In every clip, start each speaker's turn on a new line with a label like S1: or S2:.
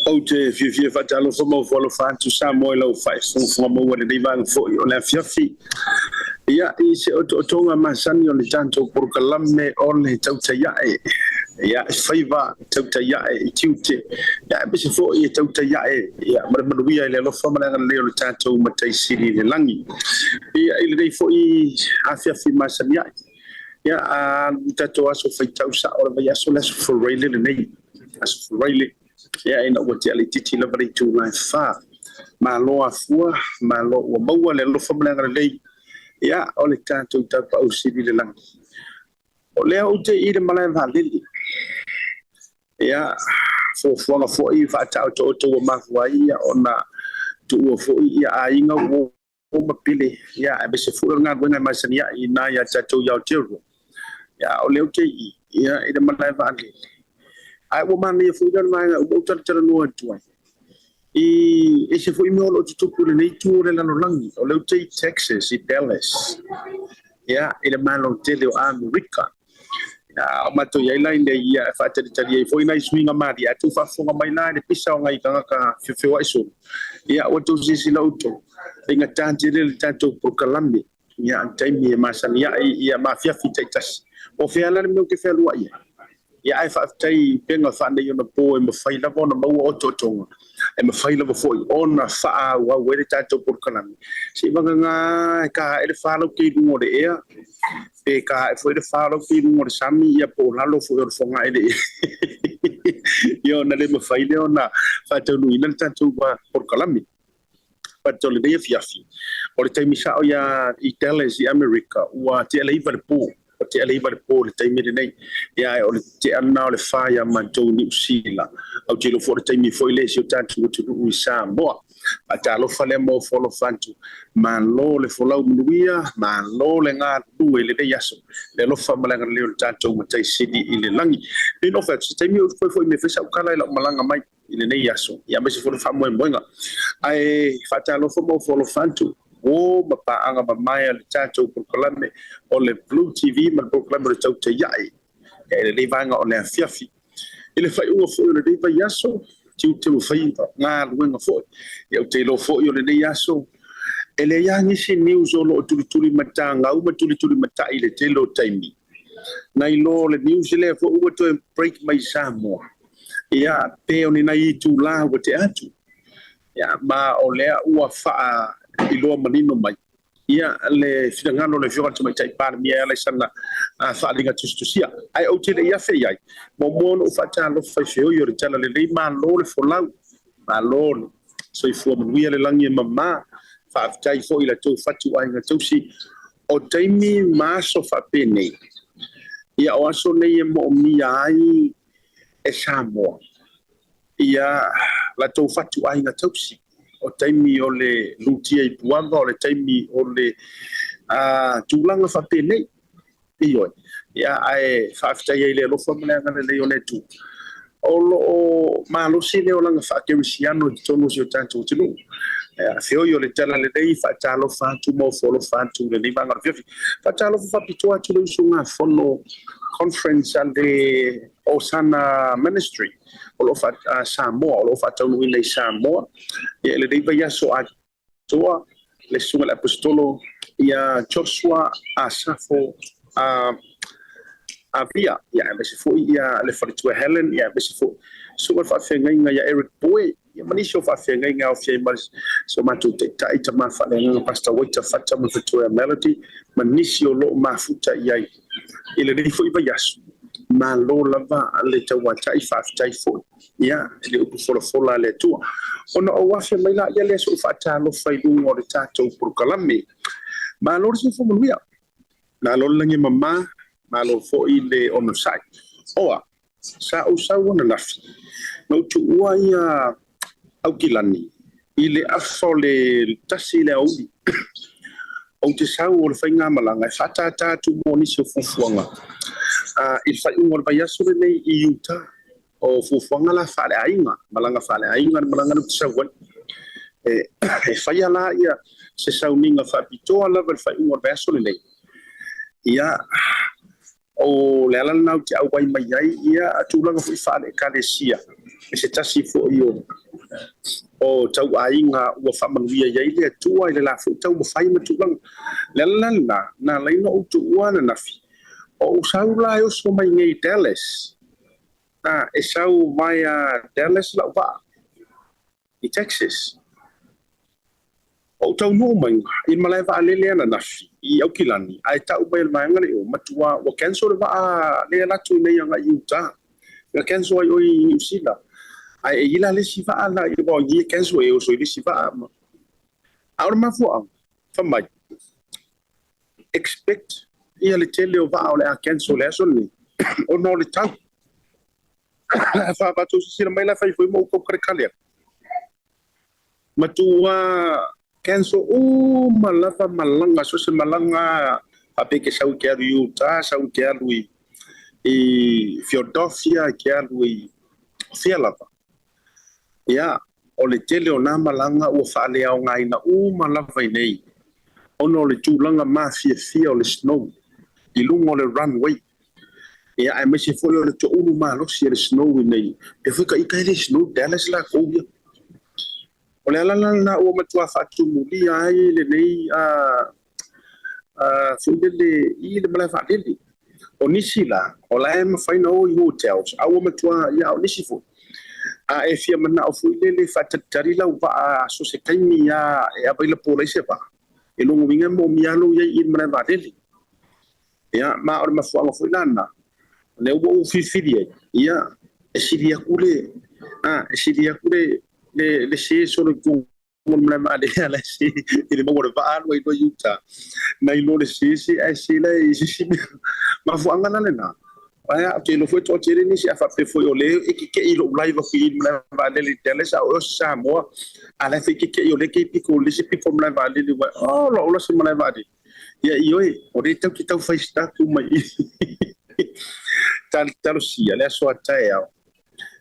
S1: Ou te fiafia faatalofa ma ofo atu Samoa i lau faafogafoga maua i lenei vaega foi o le afiafi. Ia, i se otootoga masani o le tatou polokalame o le tautai ae. Ia, e faiva tautai ae i tiute. Ia, aemaise foi e tautai ae ia, ma le manuia i le alofa ma le agalelei o le tatou Matai Sili i le lagi. Ia, i lenei foi afiafi masani ae. Ia, a tatou aso faitau sao o le vaiaso le aso Faraile lenei. Aso Faraile. Ia, ina ua tea laitiiti lava le itula e 4. Malo afua, malo ua maua le alofa ma le agalelei. Ia, o le tatou Tapaau Sili i le lagi. O lea ou te i le malae vaalele. Ia, fuafuaga foi faataotooto ua mafua ai ia ona tuua foi ia aiga uo ma pele. Ia, aemaise foi o le galuega e masani ai i ina ia tatou i Aotearoa. Ia, o lea ou te i, ia, i le malae vaalele. Ae ua manaia foi lea o le vaega ua ou talatalanoa atu ai. I ese foi mea o lo o tutupu i lenei itu o le lalolagi. O lea ou te i Texas, i Dallas. Ia, i le Malo tele o Amerika. Ia, o matou i ai la inei, ia, e faatalitali ai foi nai suiga malie. A tou faafofoga mai la i le pisa o nai tagata feofeoai solo. Ia, ua tou silasila outou, faigata tele le tatou polokalame. Ia, taimi e masani ai, ia, ma afiafi taitasi. O fea la le mea ou te fealuai ai? Ia, ae faafetai i upega faaneionapo e mafai lava ona maua otootoga, e mafai lava foi ona faaauau ai le tatou polokalame. Seivagana e ka ae le fa lau te i luga o le ea, pe ka ae foi le fa lau te i luga o le sami, ia po o lalo foi o le fogae le ea. Ia ona le mafai lea ona faataunuuina le tatou polokalame. But o lenei afiafi, o le taimi sao ia i Dallas i Amerika, ua tea le 9 le po. Ua tea le 9 le po i le taimi lenei. Ia, ae o le tea lena o le 4 ia matou i Niu Sila. Ou te iloa foi o le taimi foi lea i si o tatou atunuu i Samoa. Faatalofa lea ma ofo alofa atu. Malo le folau manuia, malo le galulue i lenei aso. Le alofa ma le agalelei o le tatou Matai Sili i le lagi. Pei ona ou fai atu, se taimi ou toe foi mai e fai sau tala i lau malaga mai i lenei aso, ia aemaise foi le faamoemoega. Ae faatalofa ma ofo alofa atu, uo ma paaga mamae a le tatou polokalame o le Blue TV ma le polokalame o le Tautai Ae i lenei vaega o le afiafi. I le faaiuga foi o lenei vaiaso, tiute ua faiva, galuega foi. Ia, ou te iloa foi o lenei aso, e leai lava nisi news o lo o tulituli matagau ma tulituli matai i le tele o taimi. Nai lo le news lea foi ua toe break mai i Samoa. Ia, pe o ni nai itula ua tea atu. Ia, ma o lea ua faailoa manino mai ia le finagalo o le Afioga i le Tamaitai Palemia e ala i sana faaaliga tusitusia. Ae ou te le i afe i ai, muamua ona ou faatalofa i feoi o le Talalelei, malo le folau, malo le soifua manuia le lagi e mama. Faafetai foi i la tou fatuaiga tausi. O taimi ma aso faapenei, ia o aso nei e moomia ai e Samoa ia latou fatuaiga tausi. O taimi o le lutia i puava, o le taimi o le tulaga faapenei. Ioe. Ia, ae faafetai ai i le alofa ma le agalelei o le Atua. O lo o malosi le olaga faakerisiano i totonu o si o tatou atunuu. Ia, feoi o le Talalelei, faatalofa atu ma ofo alofa atu i lenei vaega o le afiafi. Faatalofa faapitoa atu le usugafono conference a le Osana Ministry o lo o Samoa, o lo o faataunuuina i Samoa. Ia, i lenei vaiaso atoa, le susuga i le Aposetolo ia Joshua Asafo Avia, ia aemaise foi ia le faletua Helen, ia aemaise foi susuga i le faafeagaiga ia Eric Boy, ia ma nisi o faafeagaiga e aofia ai ma si o matou taitai tama faaleagaga Pastor Waita Fata ma le faletua Melody, ma nisi o lo o mafuta i ai i lenei foi vaiaso. Malo lava le tauatai, faafetai foi ia i le upu folafola a le Atua. Ona ou afe mai la ia lea se ou faatalofa i luga o le tatou polokalame. Malo le soifua manuia, malo le lagi e mama, malo foi le onosai. Oa, sa ou sau ananafi, na ou tuua ia Aukilani i le afa o le 1 i le aoauli. Ou te sau o le faigamalaga e faatātā atu mo nisi o fuafuaga i le faaiuga o le vaiaso lenei i Utah. O fuafuaga la faaleaiga, malaga faaleaiga le malaga lea ou te sau ai. E faia la ia se sauniga faapitoa lava i le faaiuga o le vaiaso lenei. Ia, o le ala lena ou te auai mai ai ia tulaga foi faale-ekalesia. E se tasi fo'i o tauaiga ua faamanuia i ai le Atua i le la fo'i taumafai ma tulaga. Le ala lena na ala ai ona ou tuua ananafi, o ou sau la e oso mai nei i Dallas. E sau via Dallas la'u vaa i Texas. O ou taunuu mai i le malae vaalele ananafi i Aukilani, ae ta'u mai e le vaega le o matua ua cancel le vaa lea alu atu nei agai i Utah. Na cancel ai oi i Niu Sila. Ae e i la le isi vaa la i ua i e cancel e oso i le isi vaa ma. A o le mafuaaga, fai mai, expect ia le tele o vaa o le a cancel i le aso lenei ona o le tau. Faavatou sisila mai la fai foi ma ou taukalikali atu. Matua cancel uma lava malaga, so se malaga faapea ke sau ke alu i Utah, sau ke alu i Philadelphia, ke alu i fea lava. Ia, o le tele o nā malaga ua faaleaogaina uma lava i nei, ona o le tulaga mafiafia o le snow i luga o le runway. Ia, aemaise foi o le toulu malosi o le snow i nei. E foi ka ika e le snow Dallas lakou ia. O le ala la lena ua matua faatumulia ai lenei foi lele i le malae vaalele. O nisi la, o la e mafai ona o i hotels, a ua matua, ia, o nisi foi. A e fia manao foi lele faatalitali lau vaa so se taimi a e available ai se vaa, e logo uiga mo mia lou iai i le malae vaalele. Ia, ma o le mafuaaga foi lana, lea ua ou filifili ai, ia, e sili atu le, e sili atu le se solo i totonu o le malae vaalele ala e se i le maua o le vaa alu ai loa i Utah, nai lo le se ae se la i se isi mea. Mafuaaga la lena. Ae ou te iloa foi e toatele nisi a faapea foi o lea e keke'i i lou live atu i le malae vaalele i Dallas a o oe o se Samoa, a la e fai keke'i o lea ke piko le isi piko o le malae vaalele ua oh la'u la se malae vaalele. Ia ioe, o lea tatou te tau fai statu mai i talosia le aso a taeao.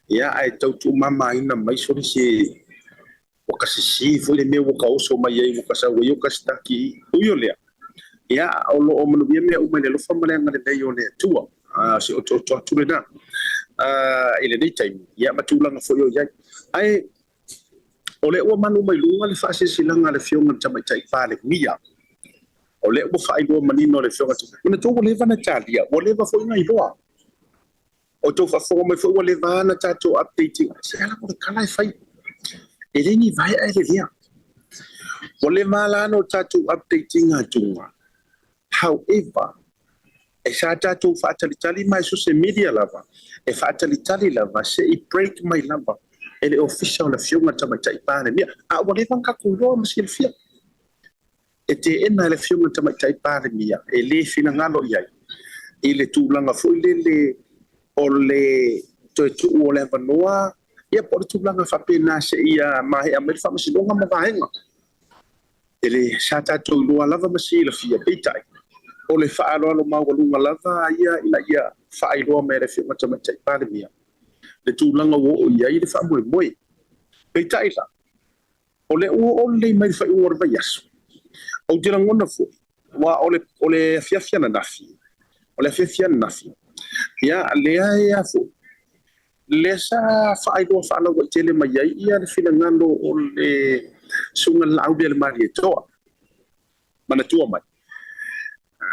S1: Ia, ae tau tuumamaina mai soli se ua ka sisi foi le mea ua ka oso mai ai ua ka sau ai o ka staki ui o lea. Ia, o loo manuia mea uma i le alofa ma le agalelei o le Atua. Se otooto atu lena i lenei taimi, ia ma tulaga foi o i ai. Ae o lea ua manu mai luga le faasilasilaga a le Afioga i le Tamaitai Palemia. O lea ua faailoa manino e le Afioga i le Manatua ua leva ona talia, ua leva foi ona iloa. O tou faafofoga mai foi ua leva ona tatou update ina. Se ala o le tala e fai, e le ni vaea e lelea. Ua leva la ona tatou update ina atuga. However, e sa tatou faatalitali mai social media lava, e faatalitali lava se i break mai lava e le ofisa o le Afioga i le Tamaitai Palemia. A ua leva ona tatou iloa ma silafia. E teena e le Afioga i le Tamaitai Palemia e lē finagalo i ai i le tulaga foi lele o le toe tuu o le avanoa, ia po o le tulaga faapena seia maea mai le faamasinoga ma vaega. E le sa tatou iloa lava ma silafia, peitai o le faaaloalo maualuga lava ia ina ia faailoa mai e le Afioga i le Tamaitai Palemia le tulaga ua oo i ai le faamoemoe. Peitai la, o lea ua oo lelei mai le faaiuga o le vaiaso. Ou te lagona foi, aua o le afiafi ananafi, o le afiafi ananafi, ia lea e a foi, lea sa faailoa faalauaitele mai ai ia le finagalo o le susuga i le Laaulialemalietoa. Manatua mai,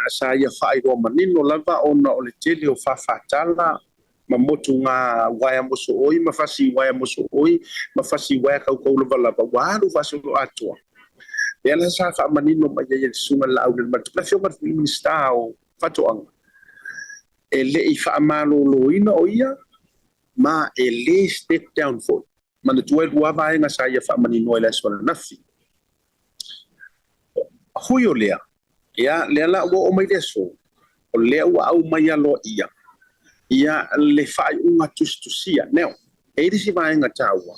S1: sa ia faailoa manino lava ona o le tele o fafatala ma motuga uaea mosooi ma fasi uaea mosooi ma fasi uaea kaukau lavalava ua alu faasoloatoa. Lea la sa faamanino mai ai e le susuga i le Laaulialemalietoa, le Afioga i le Minisita o Faatoaga, e le i faamaloloina o ia ma e lē step down foi. Manatua e lua vaega sa ia faamaninoa i le aso ananafi. Hui o lea, ia lea la ua oo mai le aso, o lea ua aumai aloaia ia le faaiuga tusitusia. Now, e i ai le isi vaega taua.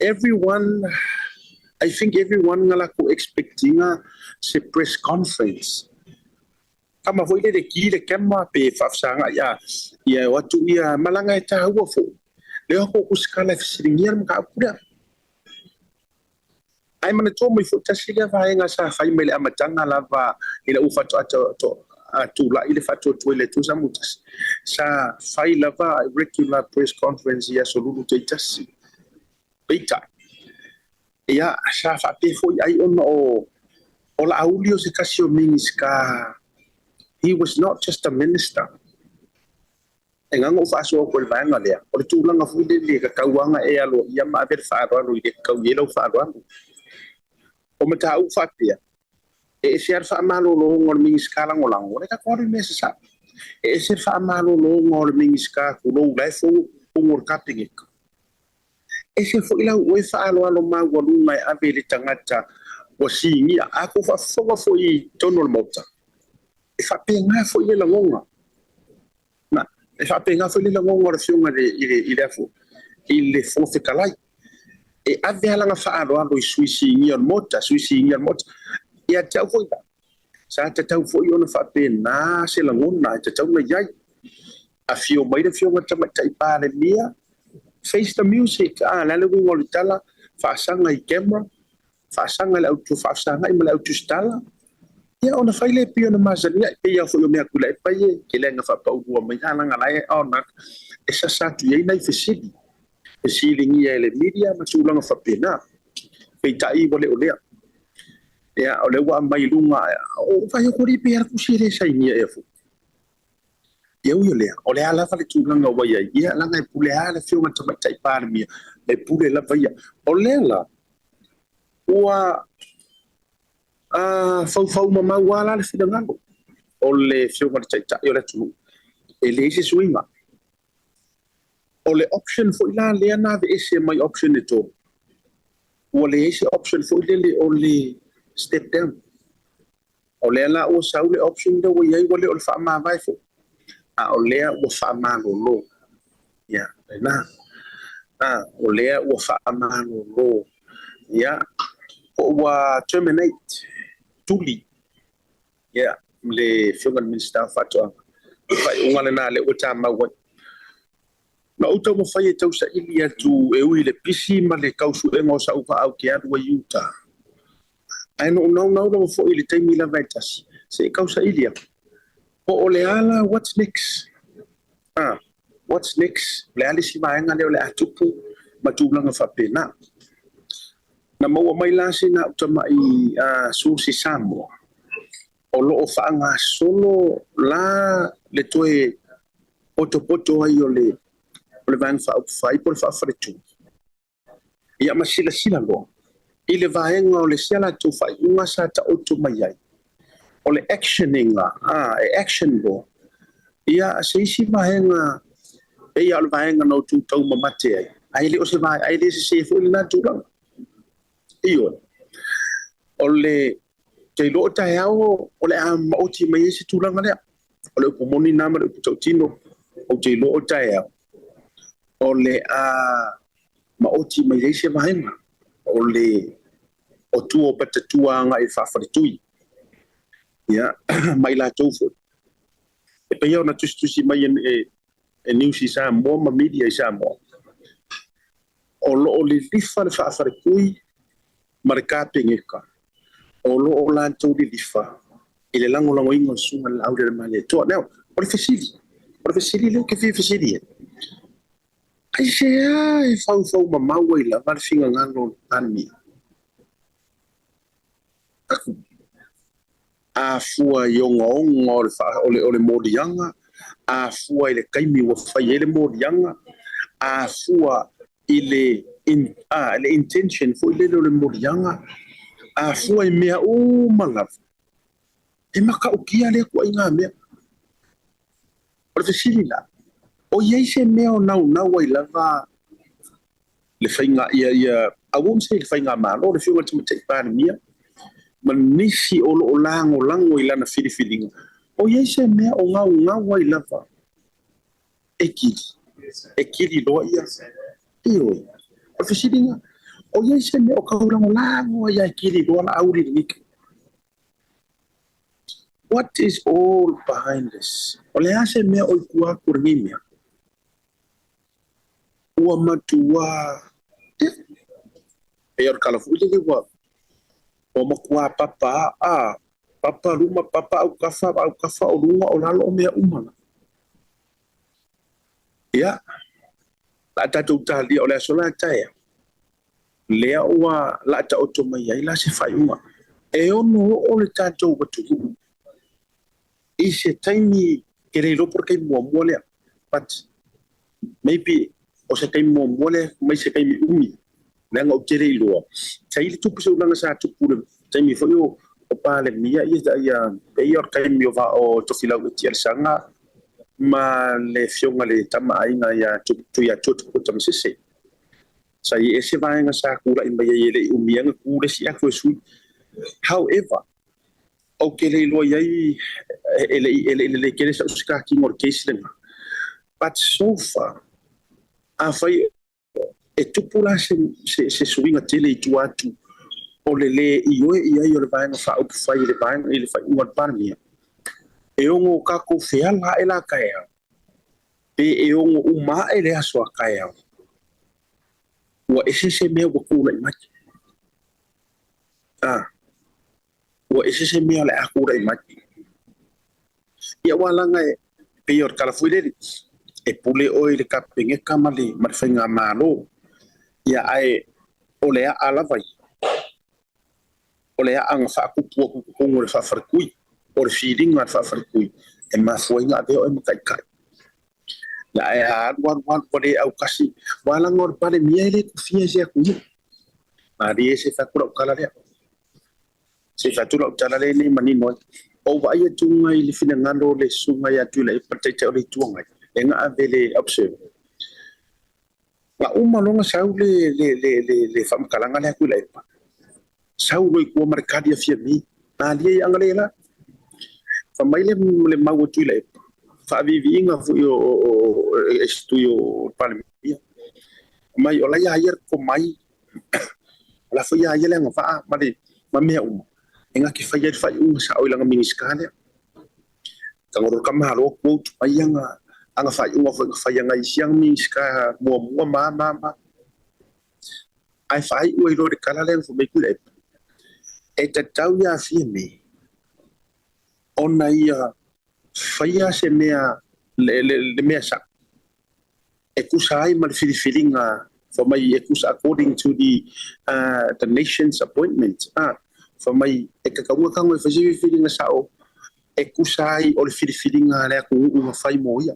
S1: Everyone, I think everyone nga lakou expectinga se press conference. Kama foi le ki le kema pe faafesagai ia ia o atu ia malaga e taua foi. Lea ko kusikala e fesiligia le mataupu lea. Ae manatua mai foi tasi lea vaega sa fai mai le amataga lava i lau faatoa Tulai le Faatuatua i le Atua Samoa Tasi, sa fai lava regular press conference i aso lulu taitasi. Peitai, ia, sa faapea foi ai ona o Laauli o se tasi o Minisita. He was not just a minister. E gaga ou faasoa atu i le vaega lea, o le tulaga foi lele e tatau aga e aloaia ma ave le faaaloalo i le tatau i ai lau faaaloalo. O mataupu faapea, e ese lava le faamalologa o le Minisita lagolago, o le tatou alu i mea sasao. E ese le faamalologa o le Minisita tulou la e fou o le Kapeneta. Ese foi lau oe faaaloalo maualuga e ave i le tagata ua sigia. A tou faafofoga foi i totonu o le Maota, e faapena foi le lagona. Na, e faapena foi le lagona o le afioga i le afo, i le Fofoga Fetalai. E ave lava lana faaaloalo i sui sigia o le Maota, sui sigia o le Maota. Ia te au foi la, sa tatau foi ona faapena se lagona e tatau ona i ai. Afio mai le afioga i le Tamaitai Palemia, face the music, a le a le uiga o le tala, faasaga i camera, faasaga i le autu, faafesagai ma le autusitala, ia ona fai lea pei ona masani ai, pei lava foi o mea Tuilaepa ia e tele ina faapaulua mai alaga la e ona e sasa atu i ai nai fesili, fesiligia e le media ma tulaga faapena. Peitai ua le o lea. Ia, o lea ua aumai i luga, o vai o kori pe ala kusi e le sainia ea foi. Ia ui o lea, o le a lava le tulaga ua i ai, ia laga e pule lava le afioga i le Tamaitai Palemia, e pule lava ia. O lea la, ua faufau mamau lava la le finagalo o le afioga i le Taitai o le atunuu, e leai se suiga. O le option foi la lea na aveese mai option e tolu, ua leai se option foi lele o le step down. O lea la ua sau le option lea ua i ai, ua le o le faamavae foi, a o lea ua faamalolo. Ia, lena. A, o lea ua faamalolo. Ia, po ua terminate, tuli. Ia, le afioga i le Minisita o Faatoaga. O le faaiuga lena lea ua tamau ai. Na ou taumafai e tausaili atu e ui i le pisi ma le tausuega o sau vaa ou te alu ai i uta. Ae na ou naunau lava foi i le taimi lava e tasi, se i tausaili atu. Po o le a la, what's next? Ah, what's next? O le a le isi vaega lea o le a tupu ma tulaga faapena. Na maua mai la sina au tamai source i Samoa, o lo o faagasolo la le toe potopoto ai o le Vaega Faaupufai po o le Faafaletui. Ia ma silasila loa i le vaega o le sia latou faaiuga sa taoto mai ai. O le actioning e action loa. Ia se isi vaega pei lava o le vaega na outou taumamate ai, ae le o se vaega, ae le sese foi lena tulaga. Ioe. O le te iloa o taeao o le a maoti mai ai se tulaga lea. O le upu moni na ma le upu tautino, ou te iloa o taeao o le a maoti mai ai se vaega o le o tua o patatua agai i le faafaletui. Ia, ma i latou foi. E pei ona tusitusi mai e news i Samoa ma media i Samoa, o lo o lilifa le faafaletui ma le Kapeneta, o lo o latou lilifa i le lagolagoina o le susuga i le Laaulialemalietoa. Now, o le fesili lea ou te fia fesili ai, aisea e faufau mamau ai lava le finagalo o le Palemia? Aku, a fua i ogaoga o le moliaga, a fua i le taimi ua fai ai le moliaga, a fua i le intention foi lele o le moliaga, a fua i mea uma lava, e matautia lea tuuaiga mea. O le fesili la, o i ai se mea o naunau ai lava le faiga, ia, I won't say le faigamalo, le afioga i le Tamaitai Palemia, ma nisi o lo o lagolago i lana filifiliga, o i ai se mea o gaugau ai lava e kili, e kili loa ia. Ioe. O le fesiliga, o i ai se mea o kaulagolago ai e kili loa Laauli lenei. What is all behind this? O le a se mea o i tua atu o lenei mea? Ua matua, pei o le tala foi lele ua matua papa a Papa luma, papa aukafa, aukafa o luga, o lalo, o mea uma la. Ia, la tatou talia o le aso la taeao, lea ua la taoto mai ai la se faaiuga. E ono oo le tatou atunuu i se taimi ke le iloa po o le taimi muamua lea. But maybe o se taimi muamua lea mai se taimi umi, leaga ou te le iloa. Sa i ai le tupu se ulaga sa tupu i le taimi foi o Palemia ia pei o le taimi o o Tofilau Eti Alesana ma le afioga i le Tama a Aiga ia Tuiatua Tupuola Tamasese. Sa i ai ese vaega sa tulai mai ai e le i umia ona tu le isi atu e sui. However, ou te le iloa i ai e le i lelei tele sau sikatiga o le case lena. But so far, afai e tupu la se suiga tele i tua atu o le lē ioe i ai o le Vaega Faaupufai i le vaega i le faaiuga a le Palemia, e ono tatou feala ae la taeao, pe e ono uma ae le aso a taeao, ua ese se mea ua tulai mai. A, ua ese se mea o le a tulai mai. Ia ua laga e pei o le tala foi lele, e pule oe i le Kapeneta ma le faigamalo. Ia ae o le aa lava ia, o le aa na faatupu atu i totonu o le faafaletui, o le filiga a le faafaletui, e mafua ai ona avea oe ma taitai. Ia ae a alu alu alu ua le autasi, ua laga o le Palemia e le tofia e se atunuu. Malie se fai atu lau tala lea. Se i fai atu lau tala lea ina ia manino ai. Ou vaai atu i le finagalo o le susuga ia Tuilaepa, le Taitai o le Itu Agai, lea na ave le Observer. Na uma loa ona sau le faamatalaga lea a Tuilaepa, sau loa i tua ma le tali a Fiame, malie ia agalelei. Fai mai le mau a Tuilaepa, faaviiviiga foi o se tui o le Palemia, mai o la ia ia le tomai, o la foi ia ia le agavaa ma le ma mea uma, e na te faia le faaiuga sao i lana Minisita lea. Tago ka malo quote mai aga faaiuga foi na fai aga isi aga Minisita muamua ma. Ae faaiu ai loa le tala lea na fai mai Tuilaepa, e tatau ia Fiame ona ia faia se mea le mea sa e tusa ai ma le filifiliga, fai mai e tusa according to the nation's appointment. Fai mai e tatauga tago e fai se filifiliga sao e tusa ai o le filifiliga a le atunuu na fai mo ia.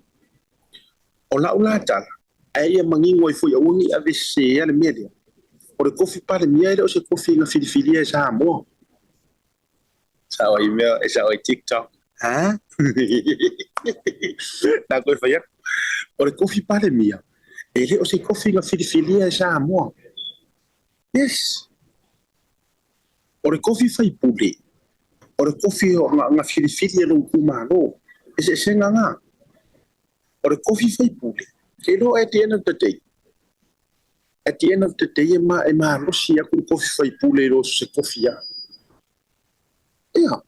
S1: O lau la tala, ae ia manino ai foi aua ne i avesese le mea lea. O le tofi Palemia e le o se tofi na filifilia e Samoa. Sao ai mea e sao ai TikTok. Ha? Na koe fai atu. O le tofi Palemia, e le o se tofi na filifilia e Samoa. Yes. O le tofi faipule, o le tofi o na filifili e lou itumalo. E eseesega na. O le tofi faipule, ke iloa at the end of the day, at the end of the day e malosi atu le tofi faipule i lo se tofi a. Ia.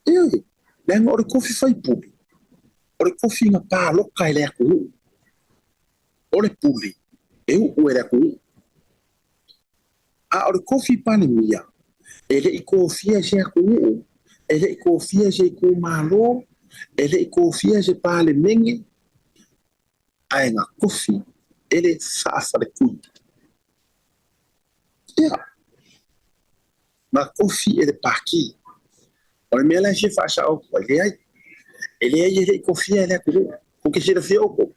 S1: Ia, leaga o le tofi faipule, o le tofi na paloka e le atunuu. O le pule, e uu e le atunuu. A o le tofi Palemia, e le i tofia e se atunuu, e le i tofia e se itumalo, e le i tofia e se palemene, ae na tofi e le faafaletui. Ia, na tofi e le pati. O le mea la e fia faasao atu ai, leai. E leai e le i tofia e le atunuu. Tou te silafia outou,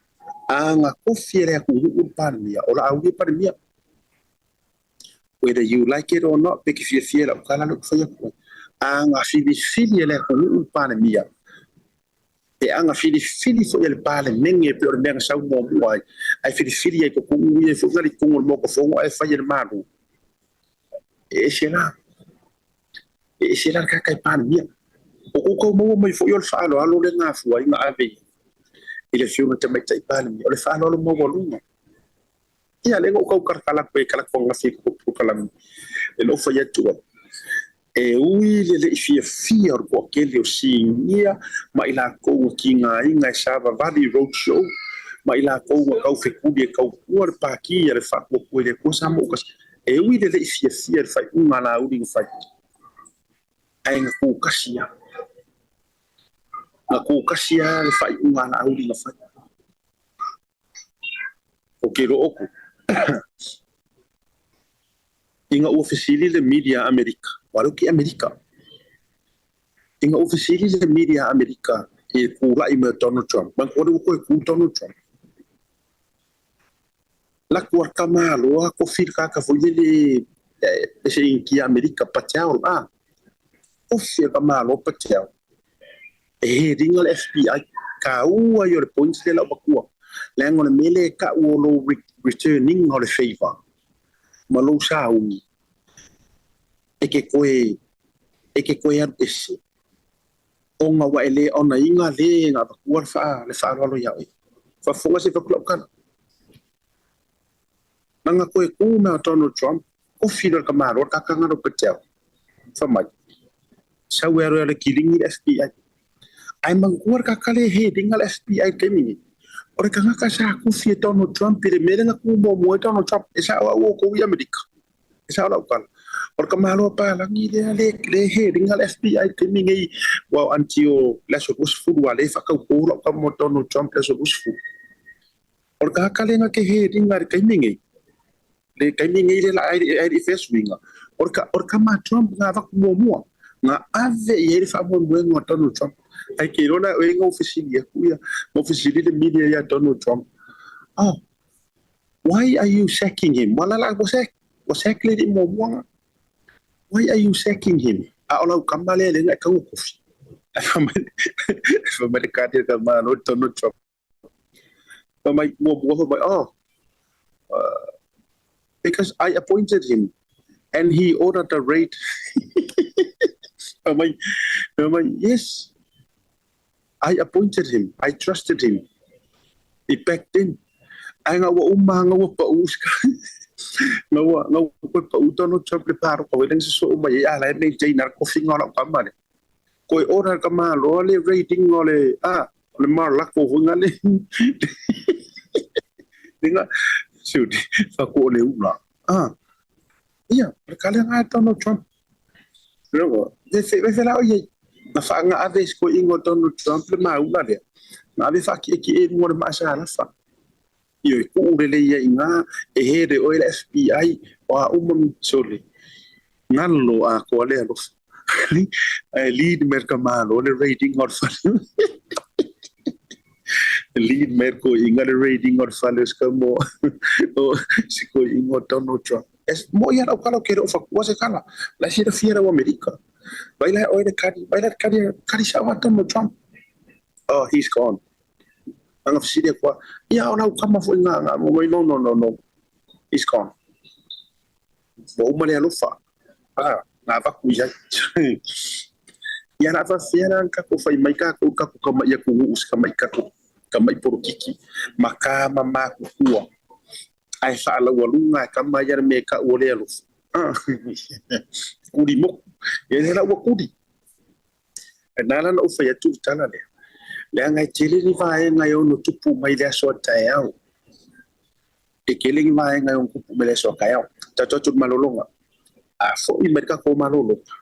S1: a na tofi e le atunuu le Palemia, o la au ia Palemia. Whether you like it or not, pe ke fiafia i lau tala lea ou te fai atu ai. A na filifili e le atunuu le Palemia, pe a na filifili foi e le Palemene pei o le mea na sau muamua ai, ae filifili ai totonu ia foi na le i totonu o le Maota Fono ae fai e le Malo. E ese la. E ese la le tagata e Palemia. O kou tau maua mai foi o le faaaloalo lea na afua ai na ave i le afioga i le Tamaitai Palemia, o le faaaloalo maualuga. Ia, lea na ou tau talatala atu ai e tala atu ananafi i le polokalame, lea na ou fai atu ai, e ui le le i fiafia o le toatele o sinia ma i latou na tigaina e savavali road show, ma i latou na taufetuli e tautua le Pati a le Faatuatua i le Atua Samoa ua tasi, e ui le le i fiafia i le faaiuga a Laauli na fai. Ae na kūkasi lava. Na kūkasi lava le faaiuga a Laauli na fai. O ke loa oku. Ina ua fesili le media a Amerika, ua leo ke Amerika. Ina ua fesili le media a Amerika i le kula'i mai o Donald Trump, manatua lea ua toe kū Donald Trump. Laku a le tamaloa kofi le tagata foi lele e se Initia Amerika Patel a. Kofi a le tamaloa Patel e head-ina le FBI. Taua ia o le points lea lau matua. Leaga o le mea lea e tau o lou returning o le favour ma lou sauni e te toe e te toe alu ese ona ua e le onaina le na avatua le faa le faaaloalo ia oe. Faafofoga se fai atu lau tala. Nana toe tu mea o Donald Trump, ofi loa le tamaloa le kakana lo Patel. Fai mai, sau e alu e ala kilini le FBI. Ae manatua le kaka le heading a le FBI i le taimi nei. O le tagata sa tufi e Donald Trump i le mea lea na tu muamua ai Donald Trump. E sao au o outou i Amerika. E sao lau tala. O le tamaloa palagi lea le le heading a le FBI i le taimi nei ua until le aso 20 a le faatauto lau tama o Donald Trump i le aso 20. O le tagata lea na te heading i le taimi nei, le taimi nei le la ai le i faia suiga, o le o le tama a Trump na avatu muamua, na ave i ai le faamoemoega o Donald Trump. Ae ke iloa la o ai na ou fesili atu ia, na ou fesili le media ia Donald Trump, oh, why are you sacking him? Ua lala ua sack, ua sack le alii muamua na. Why are you sacking him? A o lau tama lea lea na e taua kofi. Ae fai mai, fai mai le kani a le tamaloa Donald Trump. Fai mai, muamua fai mai, oh, because I appointed him and he ordered the raid. Fai mai, fai mai, yes, I appointed him, I trusted him. He backed in. Ae nga ua uma nga ua pau nga ua nga ua koe pau Donald Trump le pāroka wai lenga se so uma i a la e maintain a le kofinga o lau tama le. Koe order ka malo le raiding o le a o le Mar-a-Lago foi nga le le nga siuti fa ko le ula a ia le kale nga Donald Trump Loko le fe fe la o ye na fa nga ave ko ingo Donald Trump le maula le na ave fa ki ki e mo le ma sa la fa io e kuu lelei ia i ina e here oe le FBI o a uma sole galo atoa le alofa ae lead mai le tamaloa le raiding o le fale lead mai le toeaina le raiding o le fale o si mo o si toeaina o Donald Trump es mo ia lau tala ou te le o fatua se tala la e silafia lau Amerika vai la e oe le kali vai la le kali kali sao a Donald Trump oh he's gone Ana fesili atu a, ia o lau tama foi nga nga mo mai no no no no he's gone. Ua uma le alofa a nga avatu i ai. Ia la faafefea la tatou fai mai tatou i tatou tama'i atunuu si tama'i tatou tama'i polokiki ma ka ma matutua ae faalaualuga e tama ia le mea e ta'u o le alofa. Kuli moku. Ia lea la ua kuli. Na ala ona ou fai atu i le tala lea, leaga e tele ni vaega e ono tupu mai le aso a taeao. E tele ni vaega e ono tupu mai le aso a taeao. Tatou atu i le malologa, a foi mai le tatou malologa,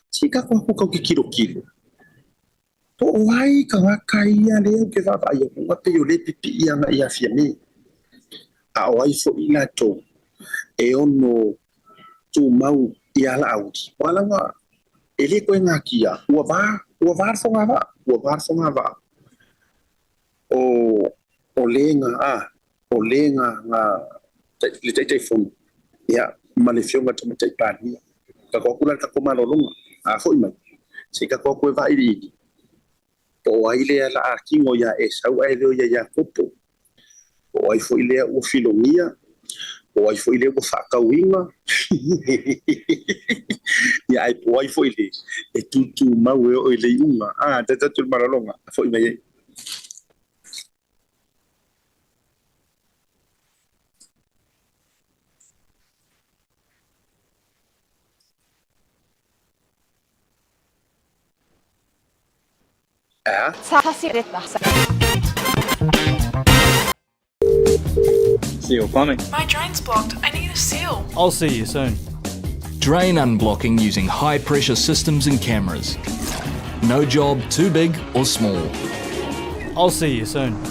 S1: se i tatou atu tau tilotilo, po o ai tagata ia lea ou te vaavaai atu na pei o lea e pipii agai ia Fiame, a o ai foi latou e ono tumau i Alauli. Ua laga e le toe natia, ua va, ua va le fogavaa, ua va le fogavaa o, o le na, a, o le na, na, le Taitaifono, ia, ma le Afioga i le Tamaitai Palemia. Tatou atu la i le tatou malologa, a foi mai, se i tatou atu e vailiili, po o ai lea la a tino iā Esau ae le o ia Iakopo, po o ai foi lea ua filogia, po o ai foi lea ua faatauina, ia ae po o ai foi le e tūtūmau e oo i le iuga. A, tata atu le malologa, foi mai ai.
S2: Seal Plumbing. My drain's blocked. I need a seal. I'll see you soon. Drain unblocking using high pressure systems and cameras. No job too big or small.
S3: I'll see you soon.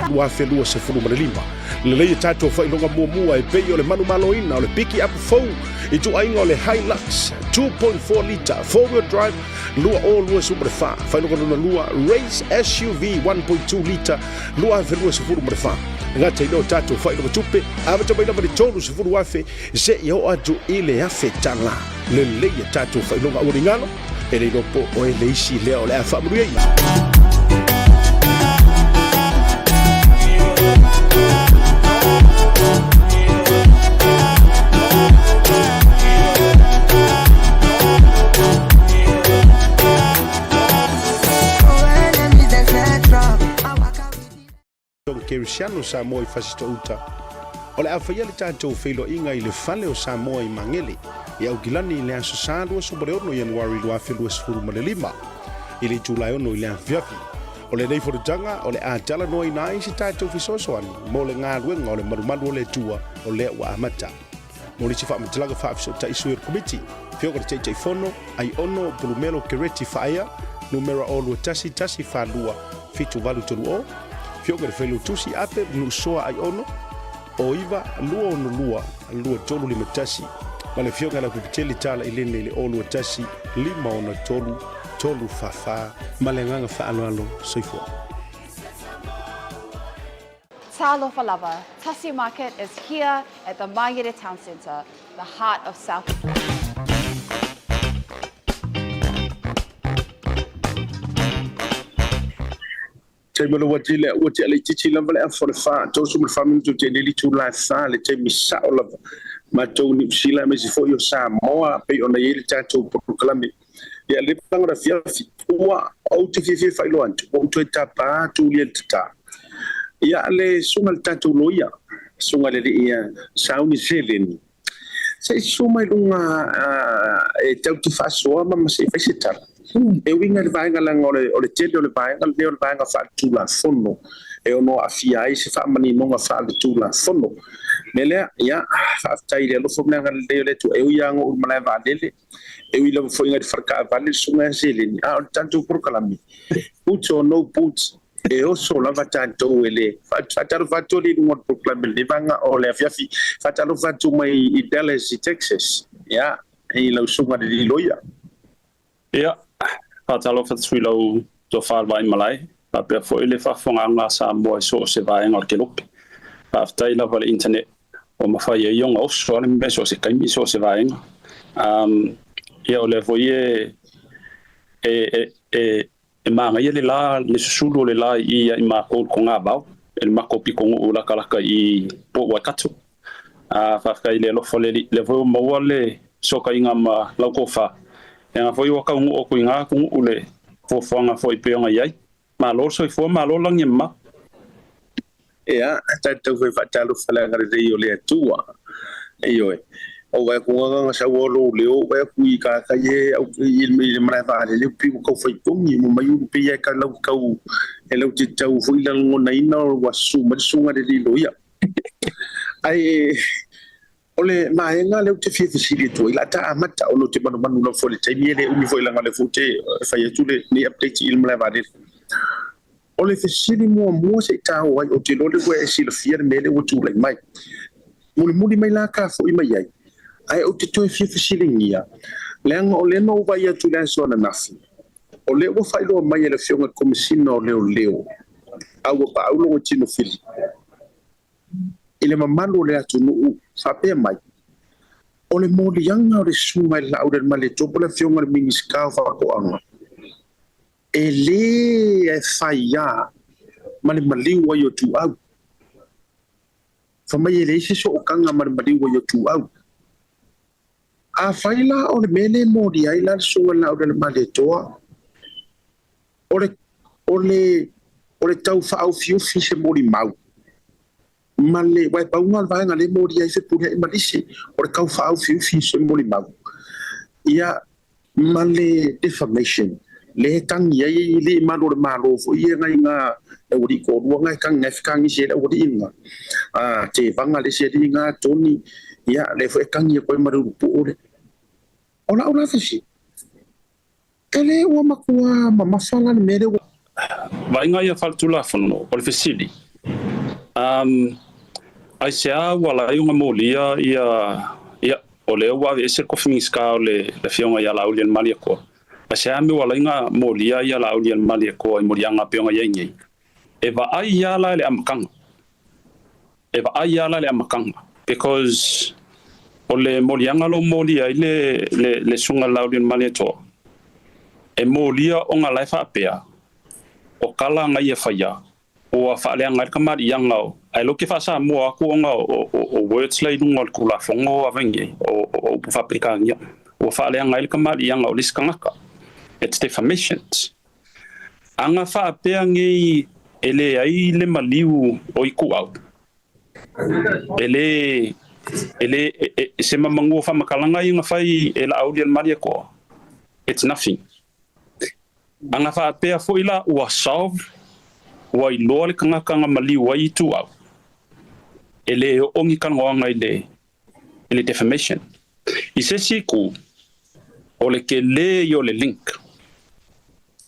S1: 2025. Lelei e tatou faailoga muamua e pei o le manumaloina o le piki apu fou i ituaiga o le Hilux 2.4 lita four wheel drive 2024. Faailoga lona lua Race SUV 1.2 lita 2024. E gata i lea o tatou faailoga tupe, amata mai lava i le $30,000 seia oo atu i le $1,000. Lelei a tatou faailoga aualigalo, e le iloa po o oe le isi lea o le a faamanuiaina. John Kerisiano Samoa i Fasitouta. O le a faia le tatou feiloaiga i le Fale o Samoa i Magele, i Aukilani i le Aso Sa 26 Ianuari 2025, i le itula e 6 i le afiafi. O lenei fonotaga o le a talanoaina ai se tatou fesoasoani mo le galuega o le malumalu o le Atua o lea ua amata. Mo nisi faamatalaga faafesootai sui o le Komiti, Afioga i le Taitaifono, Aiono Pulumelo Kereti Faaea, numera o 21 142 7830, Afioga i le Failautusi Ape Nuusoa Aiono, o 9 262 2351, ma le Afioga i le Pipiteli Tala Ilene i le o 21 563 344. Ma le agaga faaaloalo, soifua.
S4: Talofa lava, Tasi Market is here at the Mangere Town Centre, the heart of South.
S1: Taimi o le ua tele ua tea laitiiti lava le afa o le fa, 34 minutu te lili itula e fa le taimi sao lava matou Niu Sila aemaise foi o Samoa pei ona i ai le tatou polokalame. Ia le paga o le afiafi ua ou te fiafia e faailoa atu ua ou toe tapa atu lia le tata. Ia le susuga i le tatou loia, susuga i le alii ia Sauni Seleni, se i susu mai luga e tau te faasoa ma ma se i fai se tala. E uiga i le vaega leaga o le, o le tele o le vaega lenei o le vaega faaletulafono e ono aafia ai se faamaninoga faaletulafono. O le mea lea, ia, faafetai i le alofa ma le agalelei o le Atua, e ui lava ina ou i le malae vaalele, E ui lava foi ina i le faletaavale le susuga ia seleni, a o le tatou polokalame, boots or no boots, e oso lava tatou e le faatalofa atu alii i luga o le polokalame i lenei vaega o le afiafi. Faatalofa atu mai i Dallas i Texas, ia, i lau susuga i le alii loia.
S5: Ia, faatalofa atu i lau tofa le Vaimalae, faapea foi le faafofogaaga a Samoa i so o se vaega o le kelope. Faafetai lava i le internet ua mafai ai ona oso lava le mea i so o se taimi i so o se vaega. Ia o lea foi e e e e manaia le la, le susulu o le la i i ia i makou i le Togavao, i le matou pitonuu latalata i Port Waikato. A faafetai i le alofa o le Alii, lea foi ua maua le fesootaiga ma lau tofa. Leaga foi ua taunuu atu i na atunuu le fuafuaga foi pei ona i ai. Malo le soifua, malo le lagi e mama.
S1: Ea, tatou fai faatalofa le agalelei o le Atua. Ioe. O vai ku nganga sa ua lo leo vai ku i ka ka ye au i le malae vaalele pi ua kau fai pongi mo mai ulu pe ia ka lau kau e lau te tau foi la ngonaina o ua su mai sunga le lilo ia. Ai o le vaega lea ou te fia fesili atu ai, la ta amata ona ou te manumanu lava foi i le taimi e le umi foi leaga o lea foi ou te fai atu lenei update i le malae vaalele. O le fesili muamua se i taua ai, ou te iloa o lea ua e silafia le mea lea ua tulai mai. Mulimuli mai la ka foi mai ai, ae ou te toe fia fesiligia, leaga o lea na ou vaai atu i le aso ananafi, o lea ua faailoa mai e le Afioga i le Komesina o Leoleo, a ua paau lona tino fili i le mamalu o le atunuu faapea mai, o le moliaga o le Susuga i le Laaulialemalietoa po o le Afioga i le Minisita o Faatoaga, e lē faia ma le maliu ai o Ituau. Fai mai e leai se sootaga ma le maliu ai o Ituau. Afai la o le mea lea e molia ai la le Susuga i le Laaulialemalietoa, o le, o le, o le tau faaofiufi se molimau ma le, aua e pau lena o le vaega lea e molia ai Fepuleai ma Lisi, o le tau faaofiufi se molimau, ia, ma le defamation. Le e tagi ai e le i malu o le Malo foi ia ngai ga le aualii toalua ga e tagi ai fekagisi ai le aualii ga a tevaga le isi alii ga Tony ia lea foi e tagi atu ai ma le ulupuu le o la'u la fesili e le ua matua mamafa la le mea lea ua
S5: Vaaiga ia faaletulafono o le fesili, um, aisea ua ala ai ona molia ia, ia, o lea ua aveese le tofi Minisita o le Afioga ia Laaulialemalietoa, aisea mea ua ala ai ona molia ia Laaulialemalietoa i moliaga pei ona i ai nei? E vaai lava la i le amataga. E vaai lava la i le amataga because o le moliaga lo molia ai le, le, le Susuga i le Laaulialemalietoa, e molia ona la e faapea, o tala na ia faia, ua faaleaga ai le kamaliiaga o, ae lou ke faa-Samoa atu ona o words la i luga o le Tulafono a vainei, o upu faa-Peretania, ua faaleaga ai le kamaliiaga o le isi tagata. It's defamations. Aga faapea nei e leai le maliu o Ituau, e le, e le, e, se mamanua faamatalaga ia na fai e Laauli a le Malietoa, it's nothing. Aga faapea foi la ua solve, ua iloa le tagata na maliu ai Ituau, e le oo ni talanoaga i le defamation. I se isi itu, o le tele ia o le link.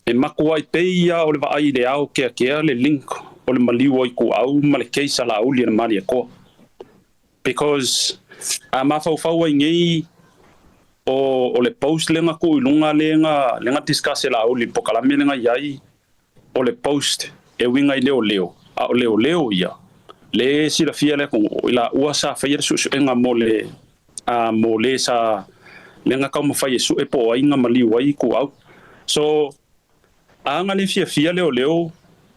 S5: E matuai pei ia o le vaai i le ao keakea le link o le maliu o Ituau ma le case a Laauli a le Malietoa. Because a mafaufau ai nei o le post lea na tuu i luga lea na discuss e Laauli i le polokalame lea na i ai, o le post e uiga i leoleo, a o leoleo ia, le silafia le atunuu i laua sa faia le suesuega mo le sa le na taumafai e sue po o ai na maliu ai Ituau. So aga le fiafia leoleo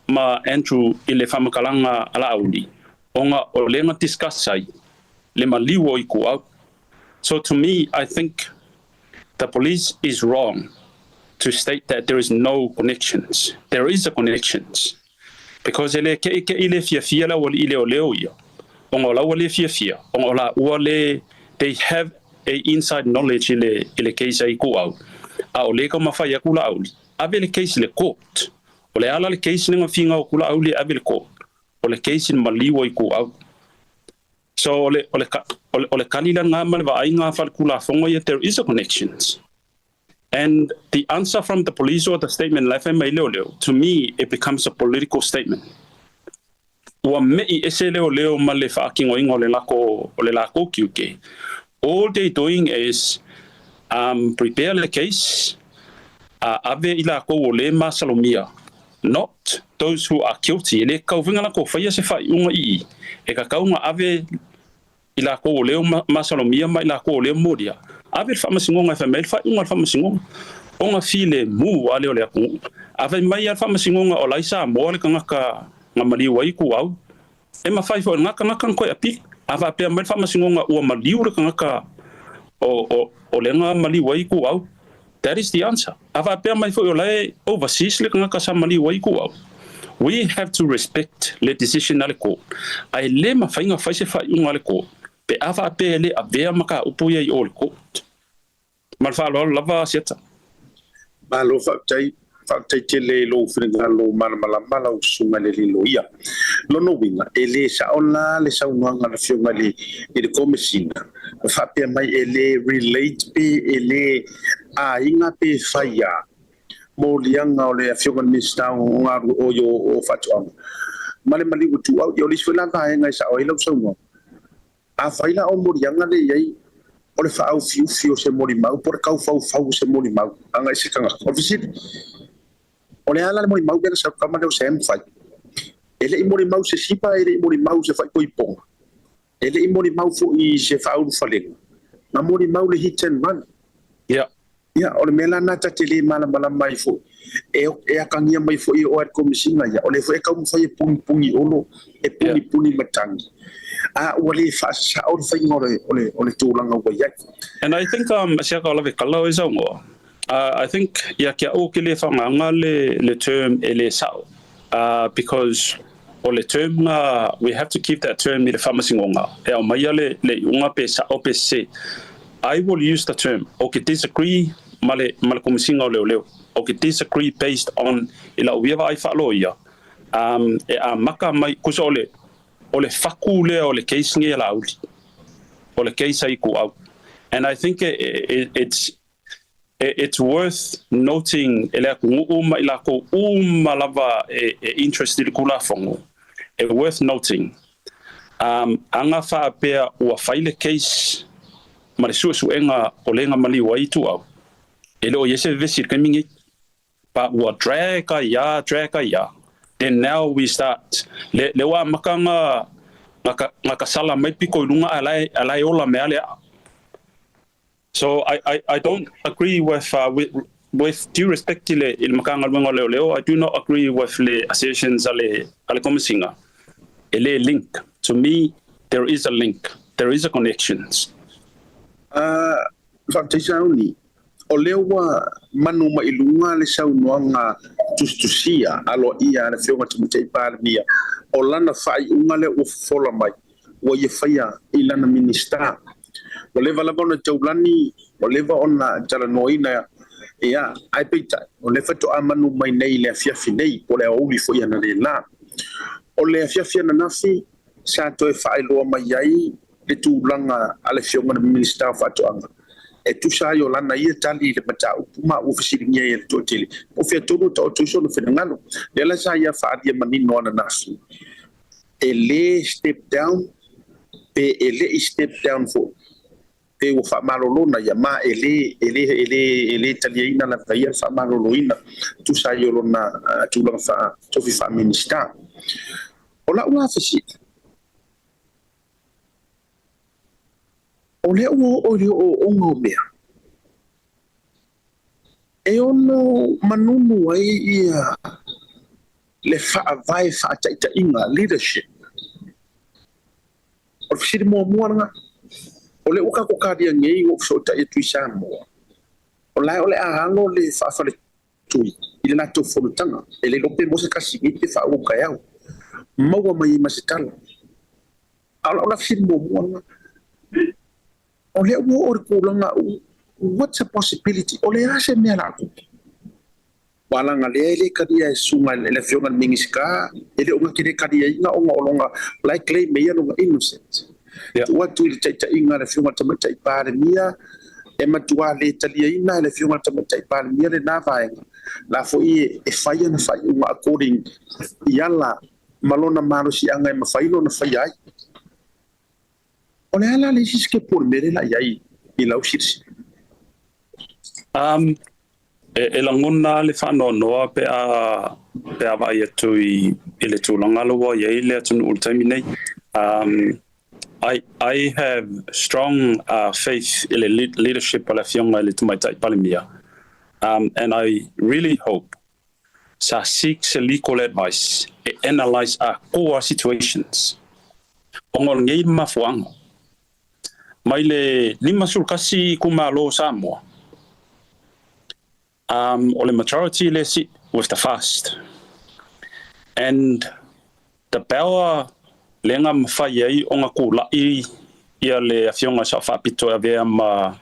S5: ma Andrew i le faamatalaga a Laauli ona o lea na discuss ai le maliu o Ituau. So to me, I think the police is wrong to state that there is no connections. There is a connections. Because e le keʻikeʻi le fiafia le aualii leoleo ia, ona o laua le fiafia, ona o laua le, they have a inside knowledge i le case a Ituau. A o le taumafai atu Laauli, ave le case i le court. O le ala le case le gafiga o ku Laauli e ave le court. O le case i le maliu o Ituau. So o le kali lena ma le vaaiga faaletulafono ia, there is a connections. And the answer from the police or the statement la e fai mai leoleo, to me, it becomes a political statement. Ua me'i ese leoleo ma le faatinoina o le lako tiute. All they doing is prepare the case, ave i lakou o le masalomia, not those who are guilty. E le kaufiga lakou faia se faaiuga ii. E kakauga ave i lakou o leo masalomia ma i lakou o leo molia. Ave le faamasinoga e fai mai le faaiuga a le faamasinoga. Ona filemu a lea o le atunuu. A fai mai a le faamasinoga o lai Samoa le tagata na maliu ai Ituau, e mafai foi e lena tagata ona toe apili. A faapea mai le faamasinoga ua maliu le tagata o lea na maliu ai Ituau, that is the answer. A faapea mai foi o lae overseas le tagata sa maliu ai Ituau, we have to respect le decision a le court. Ae le mafai ona fai se faaiuga a le court pe a faapea e le avea mataupu ia i o le court. Ma le faaaloalo lava, Asiata.
S1: Malo faafetai, faafetai tele i lou finagalo malamalama lau susuga i le liloia. Lona uiga, e le sa'o la le saunoaga a le Afioga i le Komesina, ma faapea mai e le relate pe e le aiga pe fai a moliaga o le Afioga i le Minisita o Galu o o Faatoaga ma le maliu o Ituau. Ia o le isi foi la vaega e sa'o ai lau saunoaga. Afai la o moliaga le i ai o le faaufiufi o se molimau po o le kaufaufau o se molimau agai se tagata. O le fesili, o le a la le molimau lea na sau tama lea o Sam fai? E le i molimau se sipa, e le i molimau se faaipoipoga. E le i molimau foi se faaulufalega. Na molimau le hit and run. Ia, o le mea la na ta te le malamalama ai foi. E akagia mai foi e oe le Komesina ia. O le foi e taumafai e punipuni olo, e punipuni matagi. A ua le faasasao le faiga o le tulaga ua i ai.
S5: And I think siaka o lave kala o e saunoa. I think ia kia o ke le whanganga le term e le sao. Because o le term nga, we have to keep that term i le faamasinoga. E au mai le iuga pe sao pe se. I will use the term. O ke disagree ma le ma le Komisiga o Leoleo. Ou te disagree based on i lau ia vaai faaloia, e amaka mai kusa o le faku lea o le case nei a Laauli, o le case a Ituau. And I think it's worth noting e le atunuu ma i lakou uma lava e interest i le Tulafono, e worth noting aga faapea ua fai le case ma le suesuega o lega maliu ai Ituau, e le o i ai se vevesi i le taimi nei, but ua drag ai ia, drag ai ia, then now we start le ua amata ga kasala mai piko i luga ae ola mea le aa. So I don't agree with due respect i le Matagaluega o Leoleo, I do not agree with le assertions a le Komisiga e le link. To me, there is a link. There is a connections.
S1: Faafetai Sauni. O lea ua manu mai i luga le saunoaga tusitusia aloaia a le Afioga Tamaitai Palemia, o lana faaiuga lea ua fofola mai ua ia faia i lana Minisita. Ua leva lava ona taulani, ua leva ona talanoaina ia, ae peitai o lea faatoa manu mai nei le afiafi nei po o le aoauli foi analeila. O le afiafi ananafi sa toe faailoa mai ai le tulaga a le Afioga i le Minisita o Faatoaga e tusa ai o lana ia tali i le mataupu ma ua fesiligia ai e le toatele po o fea tonu taoto i sona finagalo. Lea la sa ia faaalia manino ananafi e lē step down pe e lei step down foi pe ua faamalolona ia ma e lē taliaina lava ia le faamaloloina tusa ai o lona tulaga faatofi faaminista. O lau la fesili, o lea ua oo i le ooooga o mea e ono manunu ai ia le faavae faataitaiga, leadership. O le fesili muamua lena, o lea ua tatou talia nei ua fesootai atu i Samoa o lae o le a alo le faafaletui i le latou fonotaga e le iloa pe mo se tasi nei pe faaauau taeao maua mai ai ma se tala. A o lau la fesili muamua lena, o lea ua oo i le tulaga, what's a possibility o le a se mea la tupu walaga lea e le talia e suga le Afioga i le Minisita e le o gate le taliaina ona o lona la e claim ai ia lona innocent tuu atu i le taitaiga a le Afioga i le Tamaitai Palemia, e matua le taliaina e le Afioga i le Tamaitai Palemia lena vaega la foi e fai ana faaiuga according i ala ma lona malosiaga e mafai lona faia ai. O le a la le isi sikepu o le mea lea la i ai i lau silasila?
S5: E lagona le faanoanoa pe a vaai atu i le tulaga la ua i ai le atunuu i le taimi nei. I have strong faith i le leadership o le Afioga i le Tamaitai Palemia. And I really hope sa seek se legal advice e analyse atoa situations. Ona o lenei mafuaaga. Mai le 51 itumalo o Samoa, o le majority le sit with the FAST. And the power lega mafai ai ona tula'i ia le Afioga Sao Faapito e avea ma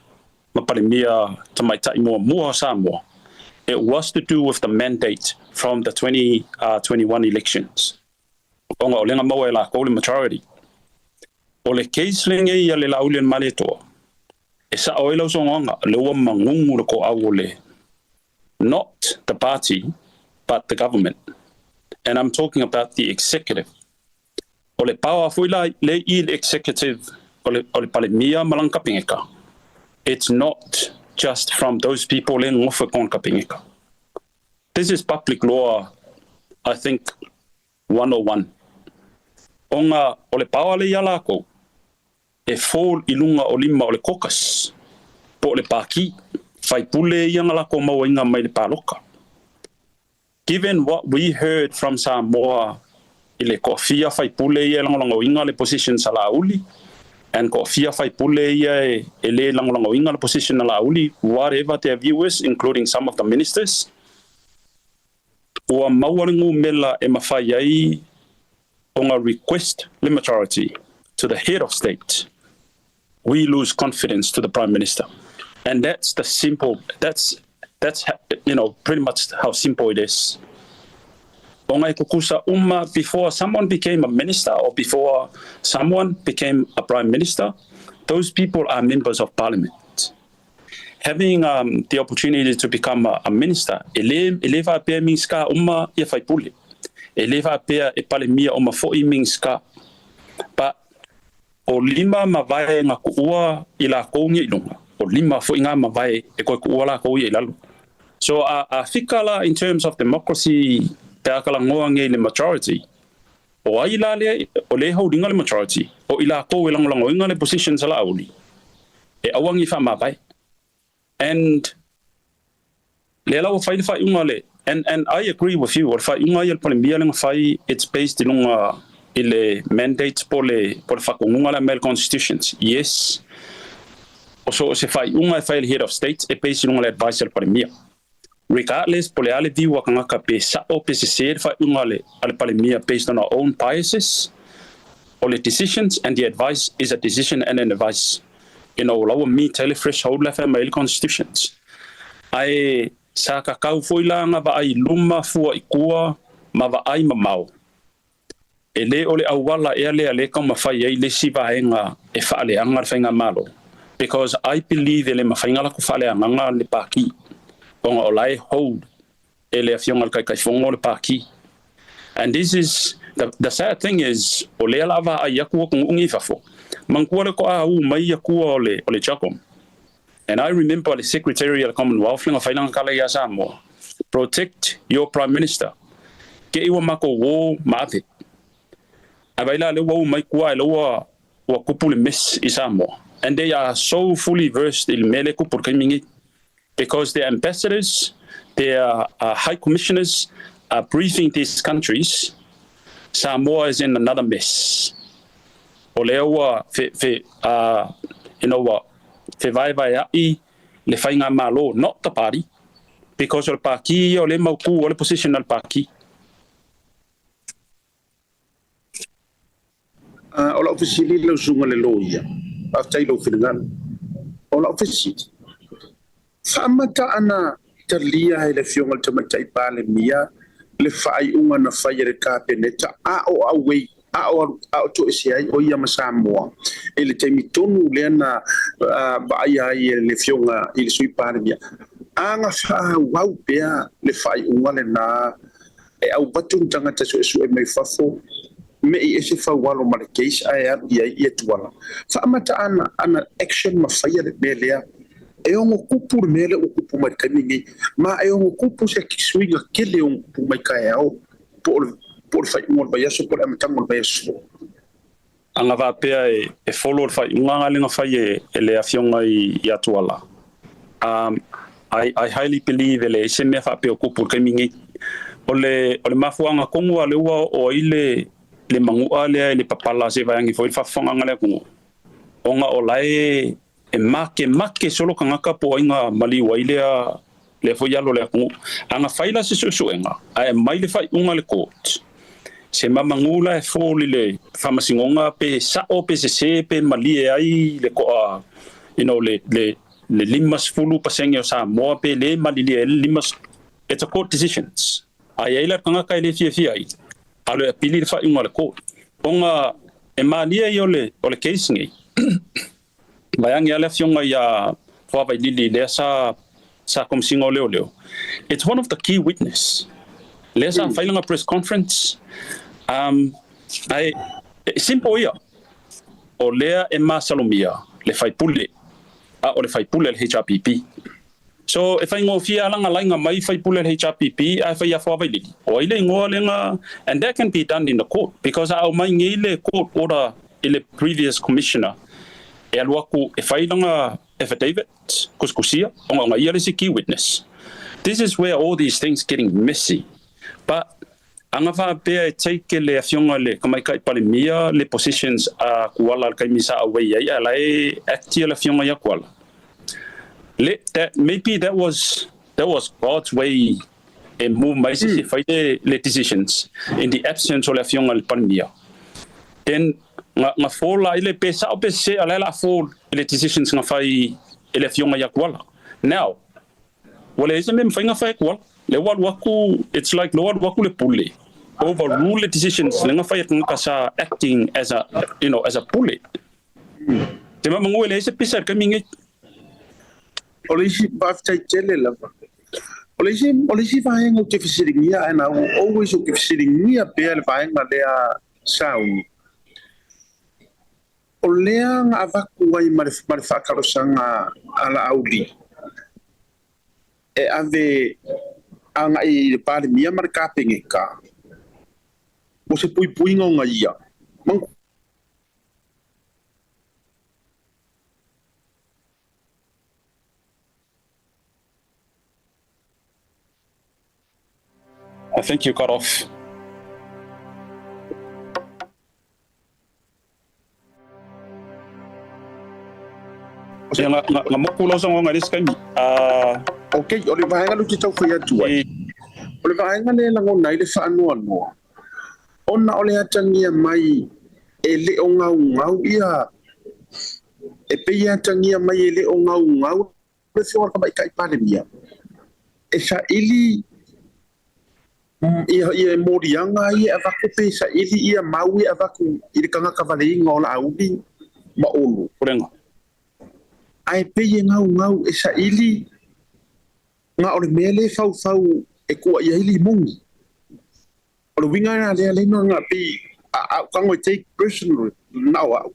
S5: Palemia Tamaitai muamua o Samoa. It was to do with the mandate from the 2021 elections. Ona o lega maua e lakou le majority. O le case lenei ia le Laaulialemalietoa, e sao ai lau saunoaga, le ua magugu le toau o le not the party, but the government. And I'm talking about the executive. O le power foi la le i le executive o le Palemia ma lana Kapeneta. It's not just from those people in nofo i Kapeneta. This is public law, I think, 101. Ona o le power le ia lakou, e fall i luga o lima o le caucus, po o le paki, faipule ia nga lako mauaina mai le paloka. Given what we heard from Samoa i le toafia faipule ia e lagolagoina le position sa Laauli, and toafia faipule ia e le lagolagoina le position a Laauli, whatever their view is, including some of the ministers, ua maua le numera e mafai ai ona request le majority to the head of state. We lose confidence to the Prime Minister. And that's the simple, that's you know pretty much how simple it is. Ona e tutusa uma before someone became a minister or before someone became a prime minister, those people are members of parliament. Having the opportunity to become a minister, e le faapea Minisita uma ia faipule. E le faapea e Palemia uma foi Minisita. But o lima mavae nga kuua i lakou i luga. O lima foi ngā mavae e koe kuua lakou i lalo. So a fika la in terms of democracy pe a kala ngoa nge le majority. O ai la le o le holdinga le majority. O i lakou e lagolagoina le positions a Laauli. E auangi fa mavae. And le la ua fai le faaiuga le and I agree with you, o le faaiuga ia le Palemia le fai, it's based i luga i le mandate po le faatonuga le mea constitutions. Yes, o so se faaiuga e fai le head of state e based i luga le advice a le Palemia. Regardless po le a le view a tagata pe sa'o pe sesē le faaiuga a le Palemia based on our own biases, o le decisions and the advice is a decision and an advice. La ua meet ai le threshold le fai mai le constitutions. Ae sa kakau foi la nga vaai luma fua i kua ma vaai mamao. E le o le auala ea lea le taumafai ai le isi vaega e faaleaga le faigamalo. Because I believe e le mafai ona latou faaleagaga le Paki. Ona o la e hold e le afioga le Taitaifono le Paki. And this is, the sad thing is, o lea la vaai aku atunuu i fafo. Manatua le to'a u mai akua o le CHOGM. And I remember the Secretary of the Commonwealth, nga failanga kala ia Samoa. "Protect your Prime Minister." Ke iwa mako wo maape. A vai la le ua mai kua e ua kupu le mess i Samoa. And they are so fully versed i le mele kupu le kaimingi. Because their ambassadors, their high commissioners are briefing these countries, Samoa is in another mess. O lea ua fe, fe, ua fe vai vai ai le faigamalo, not the party, because o le paki o le mautu o le position al paki.
S1: O lau fesili lau susuga le loia, faafetai lou finagalo. O lau fesili, faamata ana talia e le afioga le Tamaitai Palemia le faaiuga na fai e le Kapeneta a o auei a o toese ai o ia ma Samoa e le taimi tonu lea na vaaia ai e le afioga i le Sui Palemia aga faaauau pea le faaiuga lenā e auvatu ni tagata suesue mai fafo me i ese faualo ma le case ae alu i ai ia Tuala faamata ana action ma faia le mea lea e ono kupu le mea lea ua kupu mai le taimi nei ma e ono kupu se suiga kele ono kupu mai kaeao po o le faaiuga o le vaiaso po o le amataga o le vaiaso.
S5: Aga faapea e follow le faaiuga ga lega fai e le afioga i Atuala. I highly believe e le ese mea faapea o kupu le taimi nei. O le mafuaga tonu a le ua o ai le manu'a lea e le papala se vaeage foi le faafofogaaga le atunuu. Ona o lae e make make solo tagata po o aiga maliu ai lea lea foi alo le atunuu. Aga fai la se suesuega, ae mai le faaiuga le court. Se mamagu la e fall i le faamasinoga pe sa'o pe sesē pe malie ai le ko'a le 50% o Samoa pe le malilie ai le lima. It's a court decisions. A iai la tagata e le fiafia ai. Alo e apili le faaiuga le court. Ona e malie ia o le case nei. Vaeage a le afioga ia Fuavailili lea sa komisiga o leoleo. It's one of the key witness. Lea sa failaga press conference. Ae e simple ia. O lea e masalomia le faipule a o le faipule le HRPP. So e faigofie alaga laiga mai faipule le HRPP ae fai ia Fuavailili. O ai le igoa lega, and that can be done in the court because a aumai nei le court order i le previous commissioner e alu aku e fai laga affidavit kusikusia ona ona ia le isi key witness. This is where all these things getting messy. But aga faapea e take le afioga le Tamaitai Palemia le positions a Kuala le taimi sa auai ai a la e actia le afioga ia Kuala. Let that maybe that was God's way e move mai se se fai le decisions in the absence o le afioga le Palemia. Then nga fall la ile pe sa o pe se ala la fall le decisions nga fai e le afioga ia Tuala. Now, ua leai se mea e mafai ona fai e Tuala. Lea ua alu atu, it's like lea ua alu atu le pule, overrule le decisions lea na fai e tagata sa acting as a, you know, as a pule. Te mamanu e leai se pisa i le taimi lenei.
S1: O le isi, faafetai tele lava. O le isi, o le isi vaega ou te fesiligia, and I will always ou te fesiligia pea le vaega lea sauni. O lea na avatu ai ma le, ma le faatalosaga a Laauli e ave agai i le Palemia ma le Kapeneta mo se puipuiga ona ia.
S5: I think you cut off. Ia, na, na, na moku lau saunoaga i le isi taimi. Uh,
S1: Ok, o le vaega lea ou te tau fai atu ai, o le vaega lea e lagona ai le faanoanoa, ona o le atagia mai e le o gaugau ia, e pei e atagia mai e le o gaugau le Afioga i le Tamaitai Palemia e saili ia moliaga ia e avatu pe saili ia mau ia e avatu i le tagata valeina o Laauli ma Olo.
S5: Pulega.
S1: Ae pei e gaugau e saili na o le mea lea e faufau e kua i ai limoni. O le uiga lena lea lea na pei a ou tago e take personal na o au.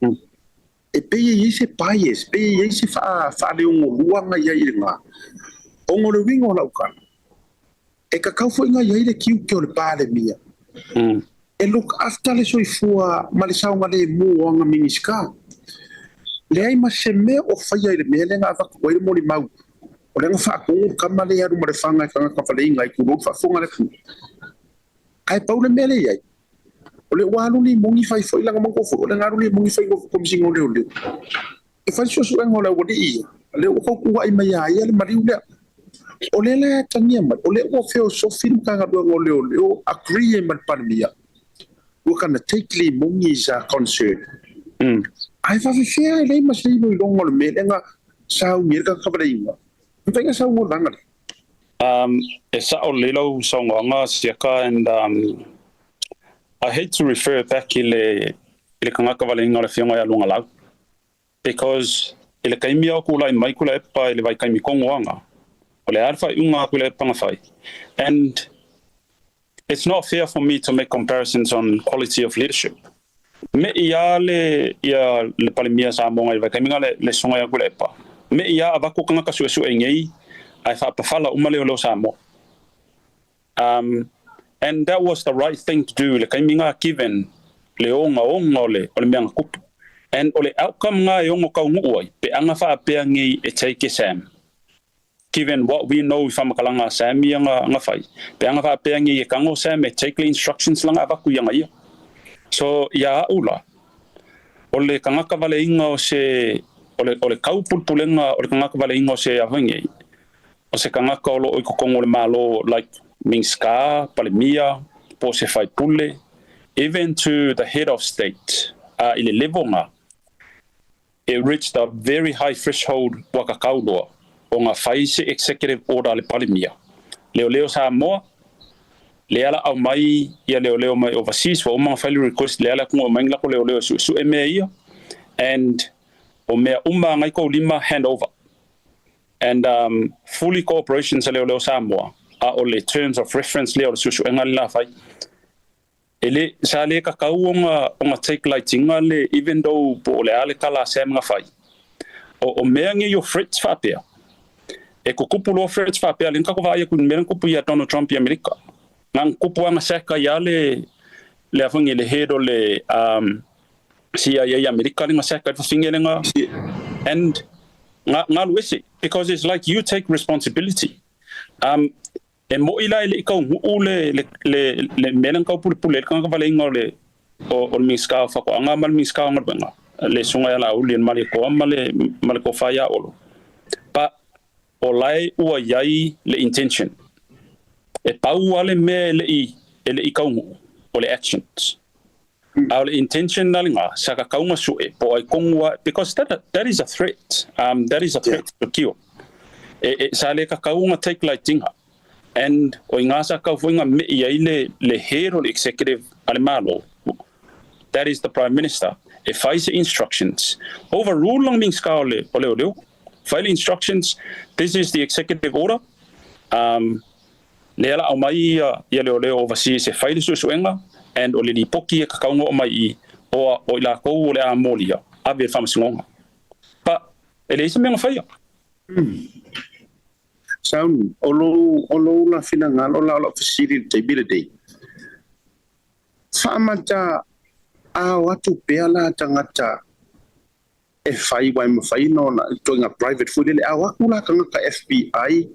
S1: E pei e i ai se bias, pei e i ai se faaleogolua na i ai i lena. Ona o le uiga o lau tala, e tatau foi ona i ai le tiute o le Palemia e look after le soifua ma le saogalemu o ana Minisita. Leai ma se mea o faia i le mea lea na avatu ai le molimau, o lea na faatonu le tama lea e alu ma le faga e tagata valeiga i tulou le faafofoga a le atunuu. Ae pau le mea lea e i ai, o lea ua alu limoni fai foi lana manatua foi, o lea na alu limoni fai i Komesina o Leoleo e fai le suesuega o le aualii ia, o lea ua tautua'i mai ia ia le maliu lea. O lea la e atagia mai, o lea ua feosofi le Matagaluega o Leoleo, agree ai ma le Palemia, we're gonna take Limoni's concern. Ae faafefea e leai ma se iloiloga o le mea lea na sauni ai le tagata valeiga. E mafai ona saunoa lana lea.
S5: E sa'o lelei lau saunoaga Siaka and I hate to refer back i le i le tagata valeina o le afioga ia Luagalau because i le taimi a o tulai mai Tuilaepa i le vaitaimi tonu aga o le a le faaiuga a Tuilaepa na fai and it's not fair for me to make comparisons on quality of leadership Me'i a le ia le Palemia Samoa i le vaitaimi na le susuga ia Tuilaepa. Me'i a avatu tagata suesue nei ae faapafala uma leoleo Samoa. And that was the right thing to do i le taimi na given le ogaoga o le o le mea na tupu. And o le outcome na e ono taunuu ai pe ana faapea nei e take e Sam. Given what we know i whamatalaga a Sam ia nga nga whai, pe anga whaapea ngi e kango Sam e take le instructions langa avaku i anga ia. So ia a'u la, o le kangaka valeiga o se, o le, o le kaupulupulega o le kangaka valeiga o se aho nei, o se kangaka o loo i totonu o le Malo like Minisita, Palemia, po o se faipule, even to the head of state, a i le level nga, It reached a very high threshold ua kakau loa o nga fai se executive order a le Palemia. Leoleo Samoa, lea la aumai ia leoleo mai overseas ua uma ona fai le request lea le atunuu aumai ni lako leoleo e suesue mea ia and o mea uma ngai kou lima hand over and fully cooperation sa leoleo Samoa a o le terms of reference lea o le suesuega le la fai. E le, sa le kakau ona, ona take laitiga le even though po o le a le tala a Sam na fai. O, o mea nei o threats faapea, e tutupu loa threats faapea, lea na tatou vaai atu i le mea na tupu ia Donald Trump i Amerika. Na ona tupu lava na sack ai lava le, le a foi nei, le head o le CIA i Amerika lea na sack ai le fafine lea na, and na, na alu ese because it's like you take responsibility. E moʻi la e le i taunuu le, le, le, le mea lea na taupulepule ai le tagata valeiga o le, o, o le Minisita o Faatoaga ma le Minisita o Galuega, le Susuga ia Laauli o le Malietoa ma le, ma le Tofa ia Olo. But o lae ua i ai le intention. E pau lava le mea e le i, e le i taunuu, o le actions. A o le intention la lena sa kakauga suʻe po o ai kogu a because that is a threat, that is a threat to secure e sa le kakauga take laitiga and o iga sa kakau foʻi meʻi ai le head o le executive a le Malo, that is the Prime Minister, e fai se instructions, overrule lona Minisita o Leoleo, fai le instructions, "This is the executive order." Lea la aumai ia leoleo overseas e fai le suesuega and o le lipoti e kakauga o mai i o i lakou o le a molia ave e faamasinoga, but e leai se mea na faia.
S1: Sauni, o lou la finagalo la o lau fesili le taimi lenei. Faamata a o atu pea la tagata e fai wai mawhai no na toinga private foi lele a o atu la tagata FBI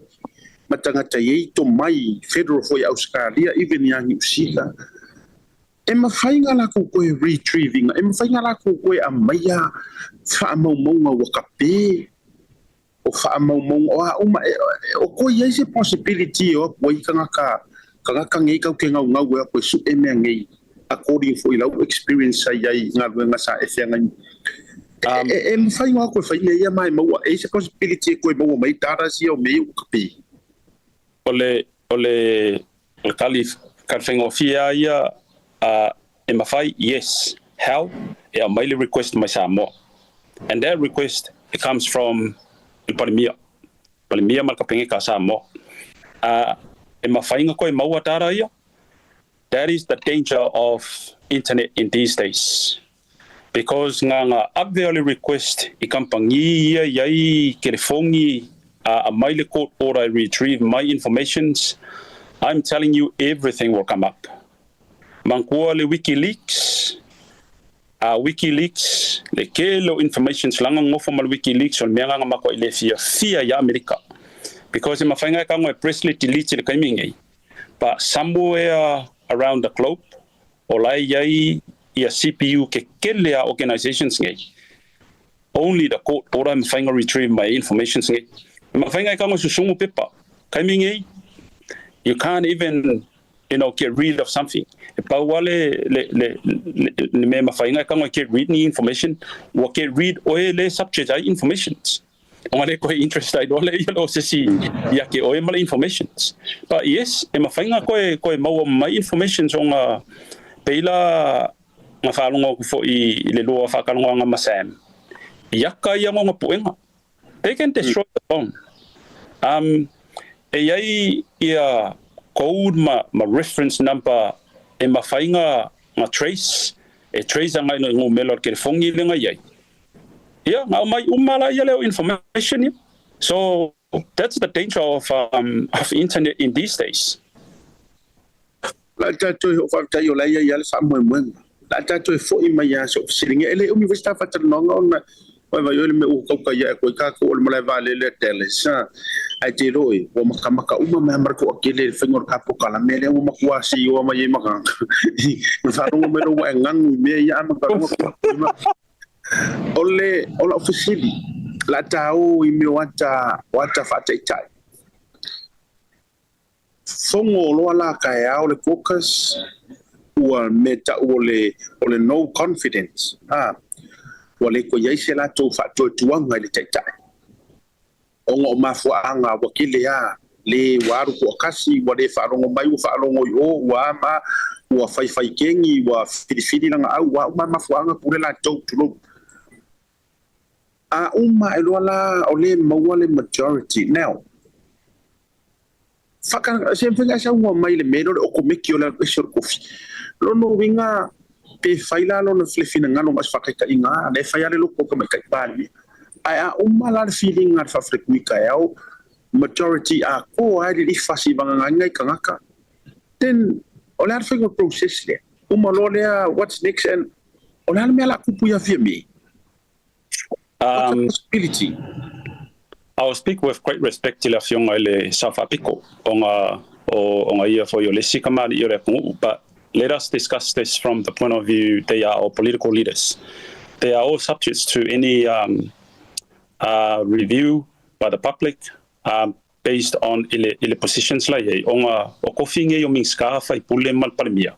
S1: ma tagata iei to mai federal foi Australia, even ia New Zealand, e mawhai ngā la koe retrieving, e mawhai ngā la koe a maia whaamaumauga ua kape o whaamaumauga o a uma o koe iai se possibility o koe kangaka ngei kau ke ngau ngau e koe su e mea ngei according foi lau experience ai ai ngā luenga sa e whianga e mawhai ngā koe whai mea ia mai maua e se possibility e koe maua mai data si o mea u kape.
S5: O le kali faigofie ia e mafai, yes. How? E aumai le request mai Samoa and that request, it comes from le Palemia ma le Kapeneta a Samoa. E mafai ga koe maua data ia. That is the danger of internet in these days because nga ave o le request i kampangi ia iai kelefogi aumai le court order, retrieve my informations, I'm telling you, everything will come up. Manatua le WikiLeaks, WikiLeaks, le kele o informations laga gofo ma le WikiLeaks. O le mea gaga makuaʻi le fiafia iā Amerika because e mafaiga e kago e press le delete i le kaimi nei, but somewhere around the globe o lae iai ia CPU ke kele a organizations nei. Only the court order e mafaiga retrieve my informations nei. E mafaiga e kago e susugu pepa kaimi nei. You can't even get rid of something. E pau le le mea mafaiga e kago e get rid ni information ua get rid oe le subject ai informations o le koe interest ai loa le ia lo se si ia ke oe ma le informations. But yes, e mafaiga koe maua mai informations o nga peila nga faalogo aku foʻi i le lua faakalogoaga ma Sam ia ka ia ngoga puega. They can destroy the phone. E iai ia code ma reference number e mafaiga nga trace e trace anga ino ngumelo o kelefogi lega iai ia nga mai uma la ia leo information ia. So that's the danger of internet in these days.
S1: La tatou o faafetai o la ia ia le faamoemoega la tatou e foʻi mai ia so fesiliga e le umi foi sa faatalanoaga ona oi vai le me u kauka ia koe kākou o le malae vaalele a Dallas ae te loi ua makamaka uma mea marako akele le faiga o le kapokala mea lea ua makuasi oa mai ai makaka ma faalogo mai lou ua e gagu i mea ia a makaluga o le o lau fesili la tāo i mea o ata faataitai fogo o loa la ka e ao le caucus ua me ta'u o le no confidence a ua le koe ai se latou faatuatuaga i le taitai ona o mafuaaga ua kele a le ua alu toakasi ua le faalogo mai ua faalogo i o ua ama ua faifai kegi ua filifili laga au ua uma mafuaaga pule latou tulou a uma e loa la o le maua le majority now whaka se mfenga sa ua mai le mea le okomeki o le alu ese o le kofi lono winga pe fai la lona fle finagalo ma se whakaitaiga le fai ale loko ka mai kai pālemia ai a uma la le feeling a le whawhrekui ka e au majority a ko ai le fasi vanganganga i kangaka then o le ara process le uma loa lea, what's next and o le ara mea la kupu ia fia me. What's the possibility?
S5: I'll speak with great respect i le afioga i le Sao Faapito ona o ona ia foi o le isi kamali'i o le atunuu, but let us discuss this from the point of view they are all political leaders. They are all subjects to any review by the public based on ile positions la iai ona o kofi nei o Minisita faipule ma le Palemia.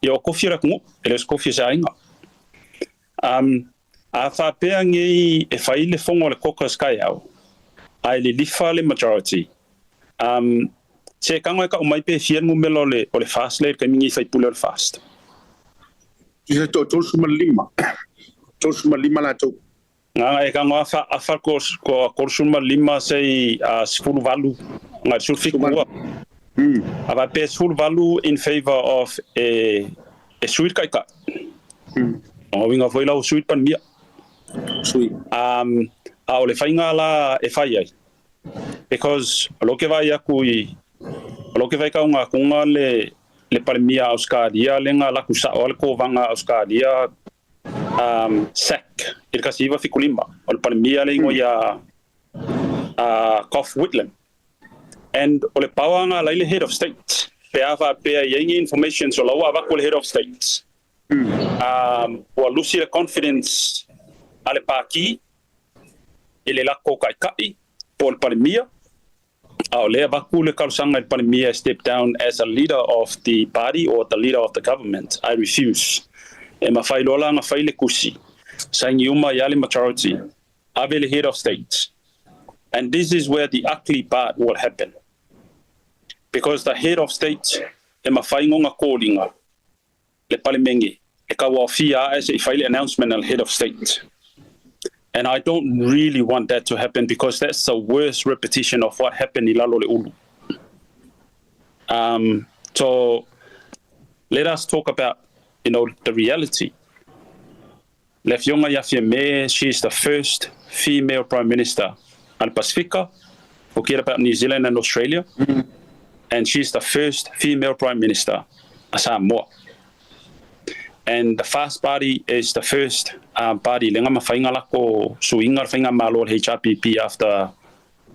S5: Ia o kofi o le atunuu, e le o se kofi a se aiga. A faapea nei e fai le fono a le caucus taeao, ae lilifa le majority, se tago e tau mai pe fia le numera o le FAST lea i le taimi nei sui usufono o le FAST?
S1: Tusa 35, 35 latou.
S5: Gagae tago afa afa ko 35 sei 18 ngai 17 ua. A faapea 18 in favour of e sui le taitai. O uiga foi la ua sui le Palemia.
S1: Sui.
S5: A o le faiga la e fai ai, because o lea ou te vaai atu i, o lea ou te faitauga atuga le Palemia a Ausetalia lea na alu atu sao lava le kovaga a Ausetalia sack i le 1975, o le Palemia le igoa ia Gough Whitlam. And o le power na ala ai le head of state, pe a faapea e i ai ni information so la ua avatu e le head of state, ua lusi le confidence a le Pati i le latou taitai po o le Palemia, a o lea e avatu le talosaga i le Palemia e step down as a leader of the party or the leader of the government. I refuse. E mafai loa la ona fai le tusi, saini uma ai lava le majority, ave le head of state. And this is where the ugly part will happen. Because the head of state e mafai ona koliga le Palemene e tauaofia ae se i fai le announcement a le head of state. And I don't really want that to happen because that's the worst repetition of what happened i lalo o le ulu. So let us talk about, you know, the reality. Le Afioga ia Fiame, she is the first female Prime Minister a le Pasifika, forget about New Zealand and Australia, and she is the first female Prime Minister a Samoa. And the FAST Party is the first party le nga mafaiga lako suiga le faigamalo o le HRPP after,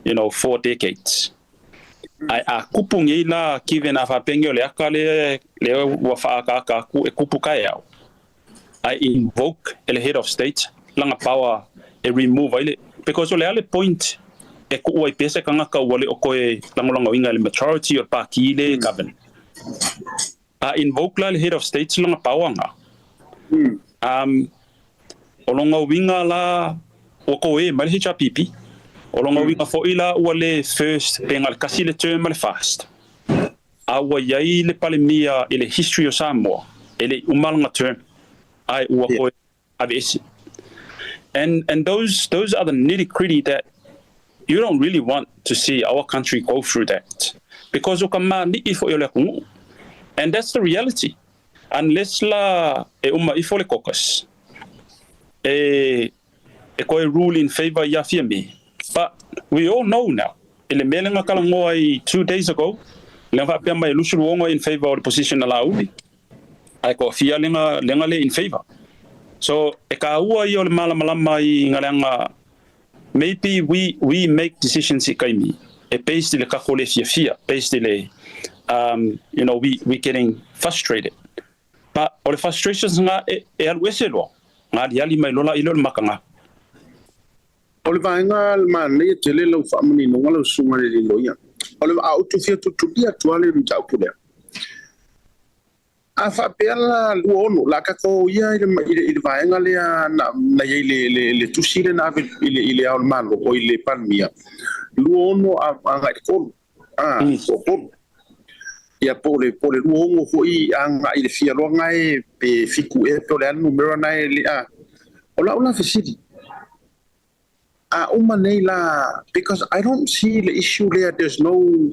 S5: you know, 4 decades. Ae a kupu nei la given a faapea nei o le aka lea ua faaakaaka atu e kupu taeao, I invoke e le head of state lana power e remove ai le, because o le a le point e tuu ai pea se tagata ua le o toe lagolagoina e le majority o le pati le govern. A invoke la le head of state lana power na. O lona uiga la ua toe mai le HRPP. O lona uiga foi la ua le first pe na o le tasi le term ma le fast. A ua i ai le Palemia i le history o Samoa e le i uma lana term ae ua toe aveese. And those are the nitty gritty that you don't really want to see our country go through that because o ka māniʻi foi o le atunuu. And that's the reality. Unless la e uma ifo le caucus e koe rule in favour ia Fiame. But we all know now, i le mea lea na talanoa ai 2 days ago, lea na faapea mai e 26 in favour o le position a Laauli, ae toafia lea na le in favour. So e taua ia o le malamalama i ngā leaga, maybe we make decisions i taimi e based i le tatou le fiafia, based i le, you know, we getting frustrated. But o le frustrations ngā e alu ese loa, ngā aliali mai loa la i lea o le makaga.
S1: O le vaega manaia tele lau faamaninoga lau susuga i le Liloia. O le a ou tufia tutulia atu lava le mataupu lea. A faapea la 26, la tatou ia i le vaega lea na i ai le tusi lea na ave i le Ao o le Malo, o i le Palemia, 26 agai i le 3, a, toatolu. Ia po o le 26 foi agai i le fia loa na e pe 7 ea pe o le a le numera na e le a. O lau la fesili, a uma nei la, because I don't see the issue lea, there's no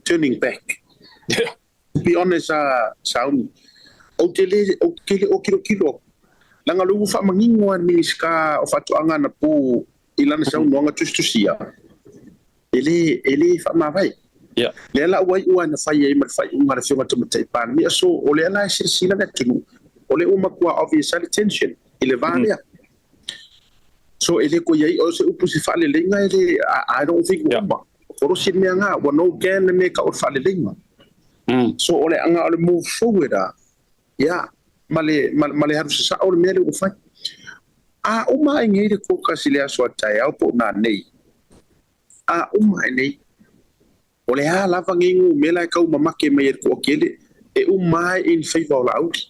S1: turning back. To be honest, Sauni, ou te le o kilokilo atu. Leaga o le ua faamanino a le Minisita o Faatoaga anapo i lana saunoaga tusitusia, e le faamavae. Lea la ua iu lava ina fai ai ma le faaiuga a le Afioga i le Tamaitai Palemia. So, o lea la e silasila le atunuu, o lea ua matua obvious ai le tension i le va lea. So, e le toe i ai o se upu se faaleleiga e le, I don't think ua uma. Kolosi le mea nga, ua no gain le mea e tau o le faaleleiga. So, o le aga o le move forward a, ia, ma le alu sasao le mea lea ua fai. A uma ai nei le caucus i le aso a taeao po o nanei, a uma ai nei, o le a lava nei numera e taumamake mai e le toatele, e uma ai in favour o Laauli.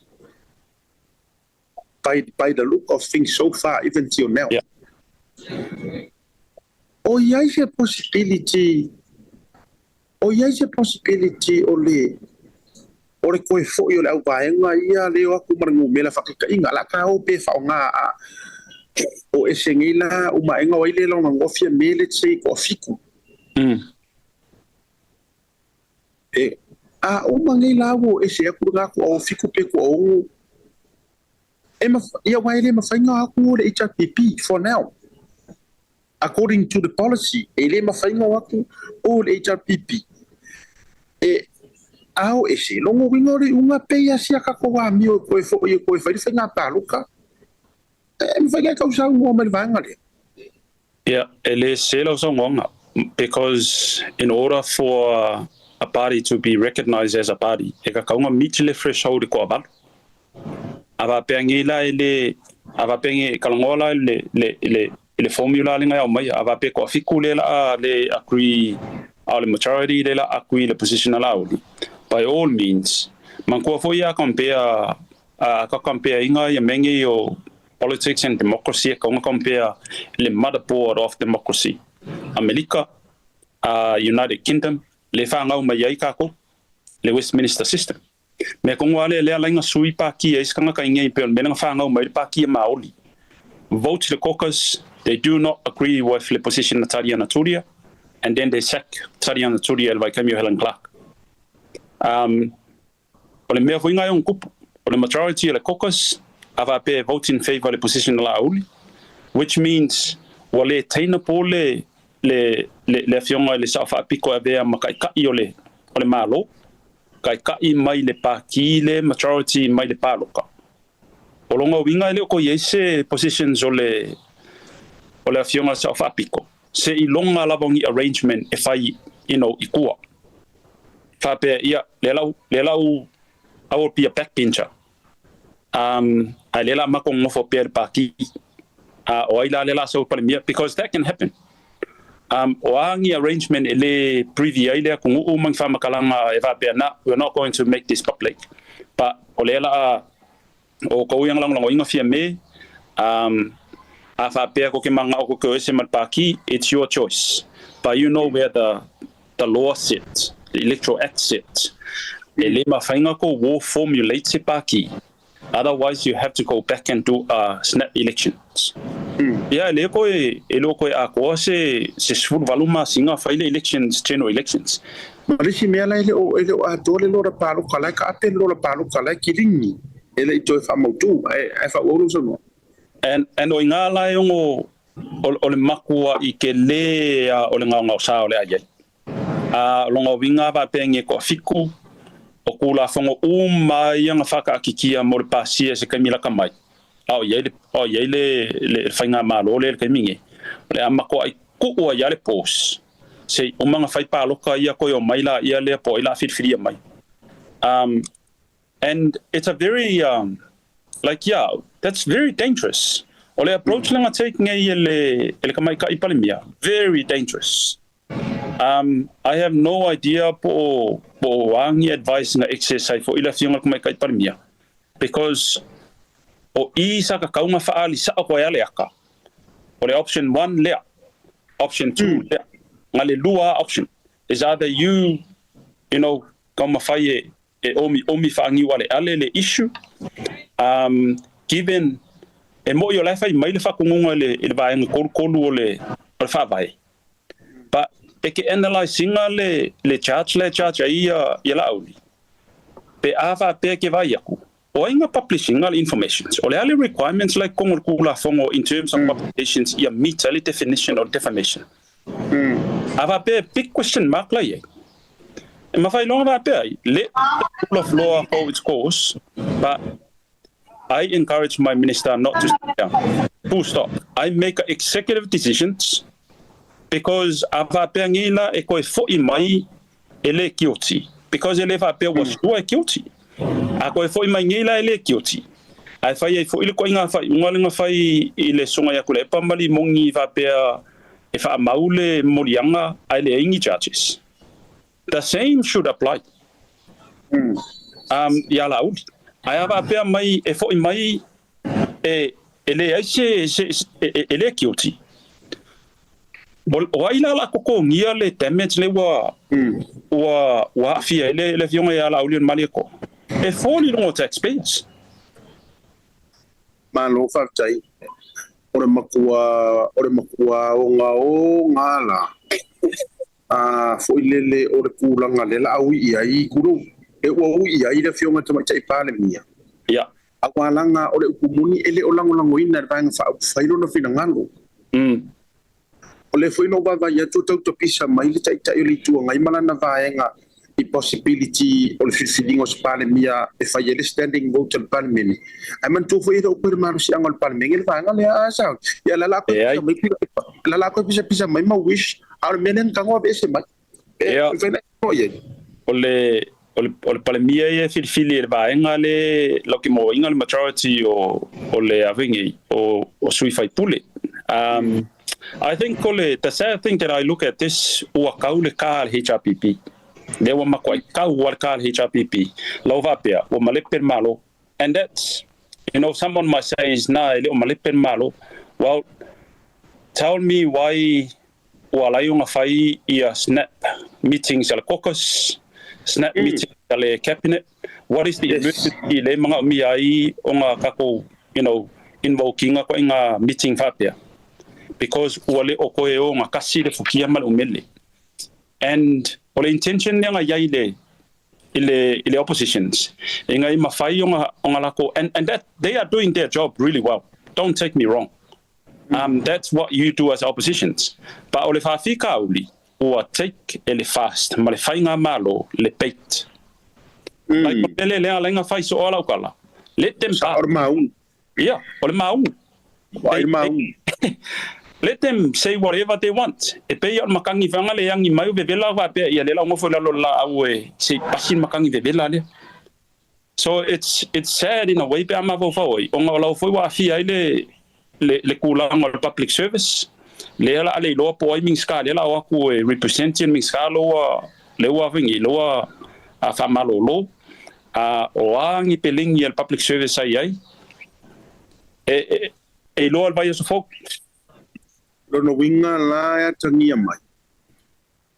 S1: By the look of things so far, even till now. O i ai se possibility, o i ai se possibility o le toe fo'i o le auvaega ia le o atu ma le numera faataitaiga la ka o pe faaaoga a o ese nei la umaega o ai le lona gofia me, let's say, toafitu. E a uma nei la ua ese atu lena toafitu pe 26 e ma ia wa e le mafai ona atu le HRPP for now. According to the policy, e le mafai ona atu o le HRPP e ao ese logo winga o le unga pe ia sia ka ko amio e koe fo i koe fai whainga pāloka e mawhai ngai kausau ngō mai le vaega lea.
S5: Yeah, e le se lau saunoaga, because in order for a party to be recognized as a party, e ka kaunga meet le threshold e koa valu. A faapea la e le a faapea ngi kalangoa la le formula le ngai au mai a faapea toafitu le la le agree a le majority le la agree le position la uli. By all means, man kua foi a compare a ka compare inga ia mengi o politics and democracy e kaunga compare le motherboard of democracy. Amerika, United Kingdom, le whangau mai ai kako, le Westminster system. Me kongo ale le alainga sui pa ki e skanga ka inge pe me nga whangau mai pa ki e maoli. Vote the caucus, they do not agree with the position of Tariana Turia, and then they sack Tariana Turia el vaikamio Helen Clark. O le mea foi ngai on kupu, o le majority o le caucus, a pe vote in favor le position la uli, which means ua le teina po le afioga i le sao faapiko e avea ma kaika'i o le malo kaika'i mai le paki le majority mai le paloka. O loga uiga e le o ko iai se positions o le afioga le sao faapiko se i loga lava o ni arrangement e fai i kua faapea ia le lau I will be a backbencher ai le la mako ngofo pea le paki o ai la le la sau palemia, because that can happen. O angi arrangement e le privy ai le ku u mang whamakalanga e faapea na we're not going to make this public, but o le la o ko yang lang lang inga fia me a faapea ko ke manga o ko ko ese mal paki, it's your choice, but you know where the law sits, the Electoral Act sits. E le mawhainga ko wo formulate se paki, otherwise you have to go back and do snap elections. Ia le ko e lo ko a ko se 18 masinga fai le elections, general elections.
S1: Ma le isi mea la e le o atoa le lora pāloka lai ka ape le lora pāloka lai kiligi e le i toe faamautu ae faaauau lou saunoa.
S5: And o ngā lai ongo o le makua i ke le a o le ngao ngao sa o le ai. A longa winga va penge ko fiku o kula fongo uma ia nga whaka akikia mo le pasia se kaimila ka mai. A o iai le o iai le whainga malo le kaiminge. O le ama ko ai kuua ia le pos. Se o manga whai pāloka ia koe o mai la ia lea po i la whiriwhiria mai. And it's a very like, yeah, that's very dangerous. O le approach mm. langa take ngai e le kamai ka ipalemia, very dangerous. I have no idea po angi advice nga exercise fo ila fionga kamai ka ipalemia. Because o i sa ka kaunga faali sa ko ale aka. O le option 1 lea. Option 2 lea. Nga le lua option is either you you know ka mawhai e omi omi whaangi wale ale le issue given e mo i o le whai mai le whakungunga le vaenga kolu o le whaavae. But e ke analyzinga le charge ai ia la auli. Pe a wha pe ke vai aku. O inga publishing le informations. O le ale requirements like kongo kula fongo in terms of publications ia meet le definition of defamation. A wha pe big question mark la ia. E mawhai longa wha pe let the rule of law go its course, but I encourage my minister not to step down. Full stop. I make executive decisions because a whapea ngila e koe fo'i mai e le guilty. Because e le whapea was sure guilty. A koe fo'i mai ngila e le guilty. Ai whai ai fo'i le koe ngā whai, unga le ngā whai i le songa ia kule epa mali mongi whapea e wha maule molianga ai le ingi charges. The same should apply. Ia la uli. Ai a whapea mai e fo'i mai E leai se, se, e le guilty. O ai la la totogia le damage le ua aafia ai le afioga ia Laaulialemalietoa? E fall i luga o taxpayers.
S1: Malo faafetai. O le matua ogaoga la a foi lele o le tulaga le la ui i ai kulou e ua ui i ai le afioga tamaitai Palemia. Aualaga o le upu moni e le o lagolagoina le Vaega Faaupufai lona finagalo. O le foi no vaavaai atu tau tapisa mai le taitai o le Itu Agai ma lana vaega i possibility o le filifiliga o se Palemia e fai ai le standing vote a le Palemene. Ae manatua foi e le o koe le malosiaga o le Palemene le vaega lea a sa. Ia la la koe pisa mai la la koe pisapisa mai ma wish a o le mea lea na tago aveese mai. E fai na i ai.
S5: O le Palemia ia e filifili e le vaega le laukimoaina le majority o le avegi o sui faipule. I think o le the sad thing that I look at this, ua kau le ka le HRPP. Lea ua makuai kau ua le ka le HRPP. Lau faapea, ua malepe le malo. And that's, someone might say is na e le o malepe le malo. Well, tell me why ua lai o fai ia snap meetings a le caucus, snap meetings a le cabinet. What is the emergency le mga mi ai o ngā kako, invokinga ko ngā meeting faapea? Because ua le o koe o ngā kasi le fukia ma le umele. And o le intention lea nga iai le i le oppositions. E ngai mawhai o ngā lako, and that they are doing their job really well. Don't take me wrong. That's what you do as oppositions. But o le whawhika uli, ua take e le fast, ma le whainga malo, le bait. Like, o le lea lenga whai so o lau kala. Let them
S1: Sa o le maunu.
S5: Yeah, o le maunu.
S1: Wa i le maunu.
S5: Let them say whatever they want. E pei o le makangi vanga le yangi mai o vevela wa pe ia le la ngofo la lo la au e se pasi makangi vevela le. So it's sad in a way pe ama fau fau ai. O ngā lau foi wa afia ai le kūlanga o le public service. Le ala ale iloa po ai Minista le la o aku e represent Minista loa le ua vingi loa a whamalolo a o a ngi pelengi al public service ai ai. E iloa le vai aso fou.
S1: Lona uiga la e atagia mai.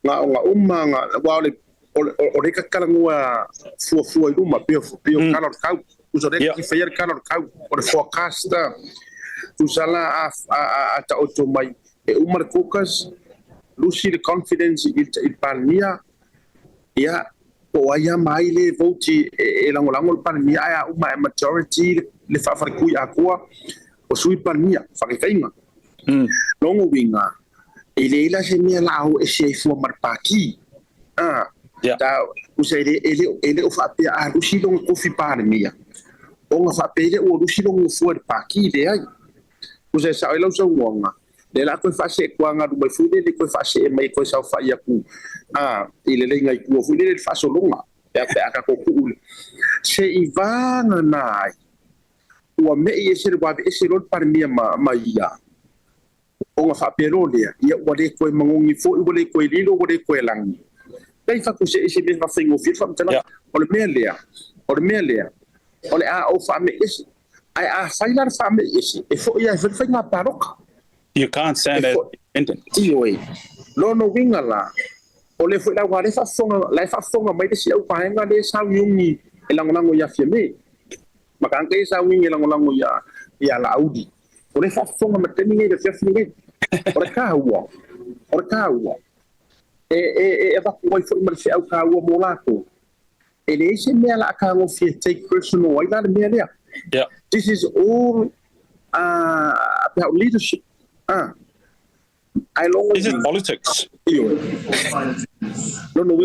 S1: Ngā o ngā uma ngā wa o le kakalagua fuafua i luma pio pio kala o le kau. Usa le ki whaia le kala o le kau o le forecast tusa la a ta oto mai e uma le caucus lusi le confidence i le Palemia ia po ai a mai le vote e lagolago le Palemia ai a uma e majority le faafalikui akoa o sui Palemia whakekaiga. Longo winga e le ila se mea la au e se fua ma le paki. Ah, ta usa e le o faapea a lusi longa kofi Palemia. O nga faapea le ua lusi longa fua le paki le ai. Usa sa oi lau sau ngonga. Le la koe whaase kua ngā rumai fui le koe whaase e mai koe sau whai aku. Ah, i le lenga i kua fui le le whaasolonga. Pe a ka ko kuule. Se i vānga nai. Ua me i e se le wawe e se lo le Palemia ma ia. O nga whaapea lea, ia ua le koe mangongi fo, ua le koe lilo, ua le koe langi. Kai whaku se ese mea whawhaingo whia whamtala, o le mea lea, o le mea lea, o le a o whaame ese, ai a whaila le whaame ese, e fo ia e whai ngā paroka.
S5: You can't stand as independent.
S1: Ioe. Lono winga la, o le foi la wa le whaafonga, la e whaafonga mai le si au paenga le sau yungi e langolango ia fia me. Maka e sau yungi e langolango ia la Audi. O le whaafonga ma temi nei le fia fia nei. O le kāua. O le kāua. E vaku ai foi ma le whiau kāua mō lākou. E le ese mea la ka ngo fia take personal ai la le mea lea. This is all about leadership. Ah. Ai longo
S5: This is politics.
S1: Ioe. Lono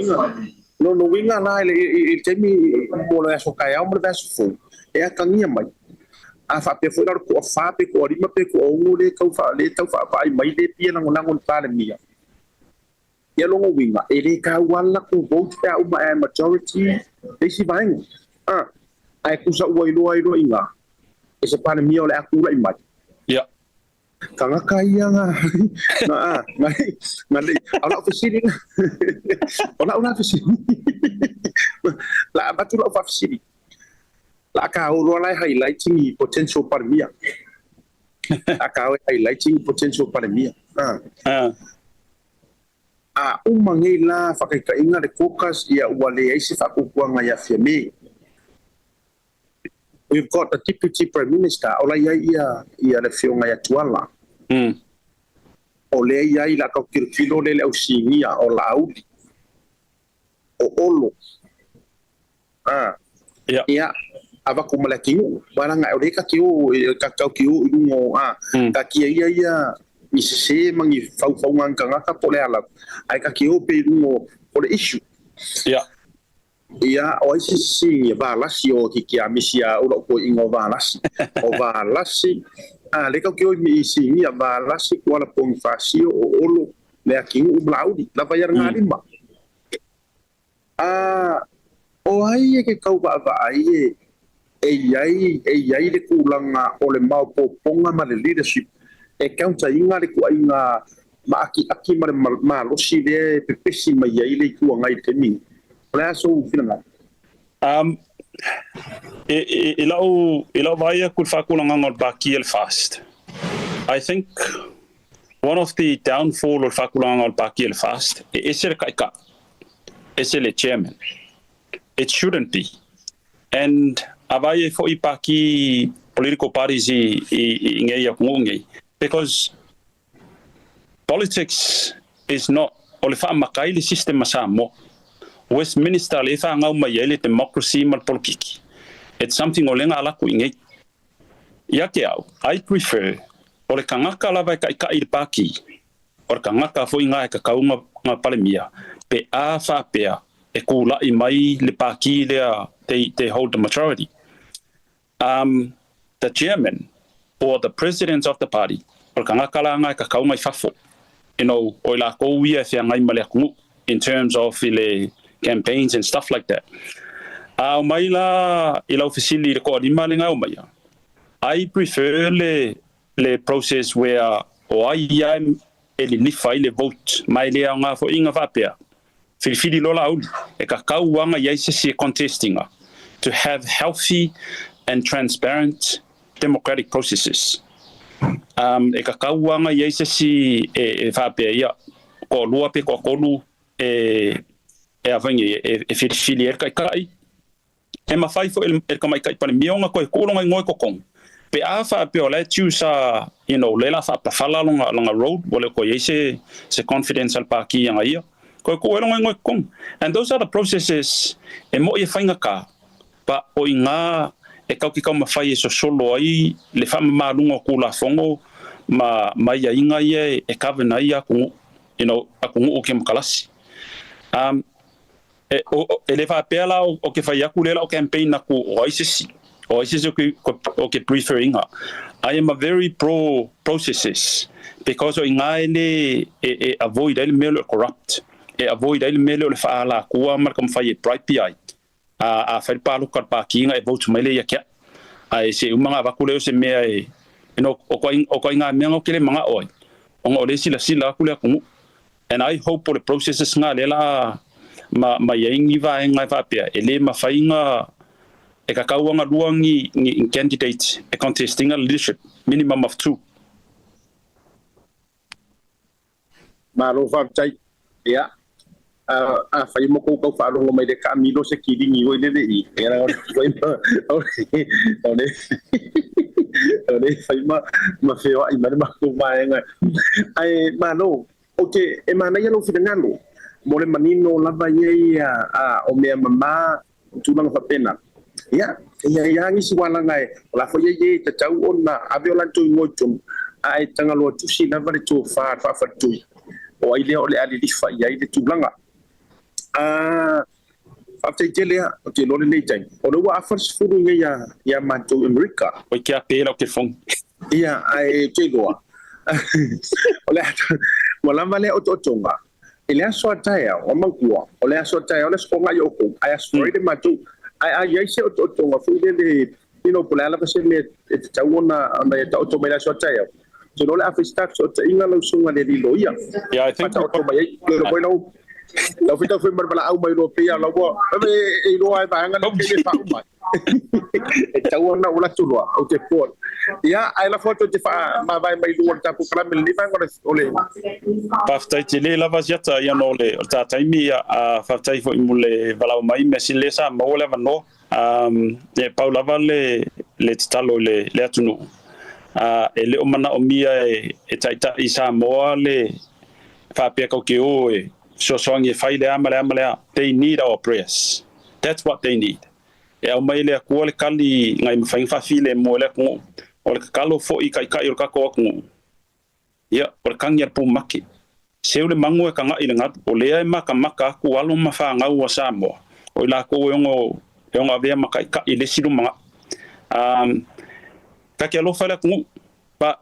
S1: winga la i temi mo le aso kai au mo le aso fou. E atangia mai. A whaapea foi la ko a wha pe ko a rima pe ko a ungo le tau wha le tau wha ai mai le pia lango lango le Palemia. Ia longo winga e le ka wala ko vote pe uma e majority le si vaenga. Ah. Ai kusa ua iloa iloa inga. E se Palemia o le akura i mai. Tangaka ia nga nga ah, nga nga le o la ofisiri o la fesili la batu la ofisiri. La ka o loa lai highlighting i potential palemia. A ka o highlighting potential palemia. A uma nei la whakaikainga le caucus ia ua le ai se whakukuanga ia Fiame. We've got the Deputy Prime Minister, o la ia ia ia le fionga ia Tuala. O le ia i la kau tilotilo le le ausigia o Laauli. O Olo. Ia, avaku ma le atinuu. Walanga o le ka ki o, ka kau ki o i lunga o, ka kia ia ia i sese ma ni faufauga ni tagata po o le ala. Ae ka ki o pe i lunga o le issue. Ia, o ai se sisi Valasi o ki kia misi a ula o ingo Valasi. O Valasi, le kau ki o i sigia Valasi kuala Ponifasio o Olo le atinuu ma Laauli. Lava ia ngalima. O ai e ke kau vaavaa ai e iai e iai le kulanga o le maopopoga ma le leadership e counter-ina le tuaiga maakiaki ma le malosi lea e pepesi mai ai le itu agai i le taimi. O le a sou finagalo?
S5: I lau vaai aku i le faakulagaga o le pāti le FAST. I think one of the downfall o le faakulagaga o le pāti le FAST, e ese le taʻitaʻi, ese le chairman. It shouldn't be. And a vai e foʻi pāti political parties i ngei atunuu nei. Because politics is not o le faamakai le system ma Samoa. Westminster le whaangau mai ai le democracy ma le politiki. It's something o lenga alaku i ngei. Ia ke au, I prefer o le kangaka lava e kai i le pāki, o le kangaka foi ngā e kakaunga ngā palemia, pe a whapea e kūla'i mai le pāki lea they hold the majority. The chairman or the president of the party, o le kangaka la ngā e kakaunga i fafo, o i la kou ia e whiangai ma le akungu, in terms of i le campaigns and stuff like that. A o mai la i lau fesili i le koalima le ngau mai. I prefer le process where o ai ia e lilifa i le vote mai le au ngā foʻiga faapea. Filifili lola auli e ka kauanga iai se si e contestinga to have healthy and transparent democratic processes. E ka kauanga iai se si e faapea ia ko lua pe ko kolu e avangi e filifili e kai kai e mawhai fo e ka mai kai pane mionga ko e kōlonga i ngoi kokong. Pe a wha pe o le tiu sa, le la wha pawhala longa road, wale ko ye se confidence al pāki anga ia. Ko e ko e longa i ngoi kokong. And those are the processes e mo i e whainga ka, pa o i ngā e kau ki kau mawhai e sosolo ai le wha malunga o kula whongo ma ia inga ia e kawena ia aku, aku ngu o ke makalasi. E le whaapea la o ke whai aku le la o campaign aku o ICC. O ICC o ke preferinga. I am a very pro processes because o inga ele e avoid ele mele o corrupt. E avoid ele mele o le whaala kua marka mwhai e bribe pi. A whai pālo ka pākinga e vote mai le ia kia. A e se umanga vaku leo se mea e o ko inga mea o kele manga oi. O ngā o le sila sila aku le akungu. And I hope for the processes ngā le la ma ia ingi va e ngai whapea. E le ma whainga e ka kauanga lua ngi candidate e contesting a leadership, minimum of 2.
S1: Malo whaptai, ia. A whai moko kau whaarongo mai le ka milo se kiringi oi le le i. E rā o le o le o le whai ma whioa i mare mako vaenga. Ai, malo, o te e mana ia lo whirangalo. Mo le manino lava ia ia o mea mama tūlanga whapena. Ia, ia ia ngisi walanga e, o la fo ye ye te tau ona, ave o lanto i ngoi tonu, a e tangaloa tusi lava le tō wha whawhatui. O ai lea o le alilifa ia i le tūlanga. Whawhai te lea, o te lore nei tai. O le ua awharsifuru ia ia mātou Amerika.
S5: O i kia pēla o ke fong.
S1: Ia, ai te loa. O le ua lava lea o tō tonga. E le aso ataia, o mangkua, o le aso ataia, o le skonga i oko, ai aso mm. mātou, ai ai ai se o tō tonga, fui le po le ala se me e te tau ona e tau mai le aso ataia. Te lole awhi staff so te inga lau sunga le lilo ia.
S5: Yeah, I think
S1: o mai ai, le loi lau. Lau fita foi mar bala au mai lo pia lau wa e iloa e vaega le ke faauma e tau ona ula tuloa o te po. Ia ai la foto te fa ma vai mai luga o le tapu kalame le vaega o le
S5: Faafetai tele lava siata ia no le o ta taimi ia a faafetai foi mo le valaau mai mea sili lea sa maua le avanoa. E pau lava le le tatalo i le le atunuu. E le o manaomia e e taitai Samoa le faapea kau ke o e fesoasoani e fai le a ma le a ma le a. They need our prayers. That's what they need. E aumai le Atua le kali ngai mafai ona faafilemu e le atunuu. O le tatalo foi i taitai o le tatou atunuu, ia, o le kagi a le pumake. Seu le magu e kagaʻi i le galu, o lea e matamata atu alo ma fanau a Samoa, o i latou e ono e ono avea ma taitai i le isi lumanai. Ta te alofa i le atunuu, but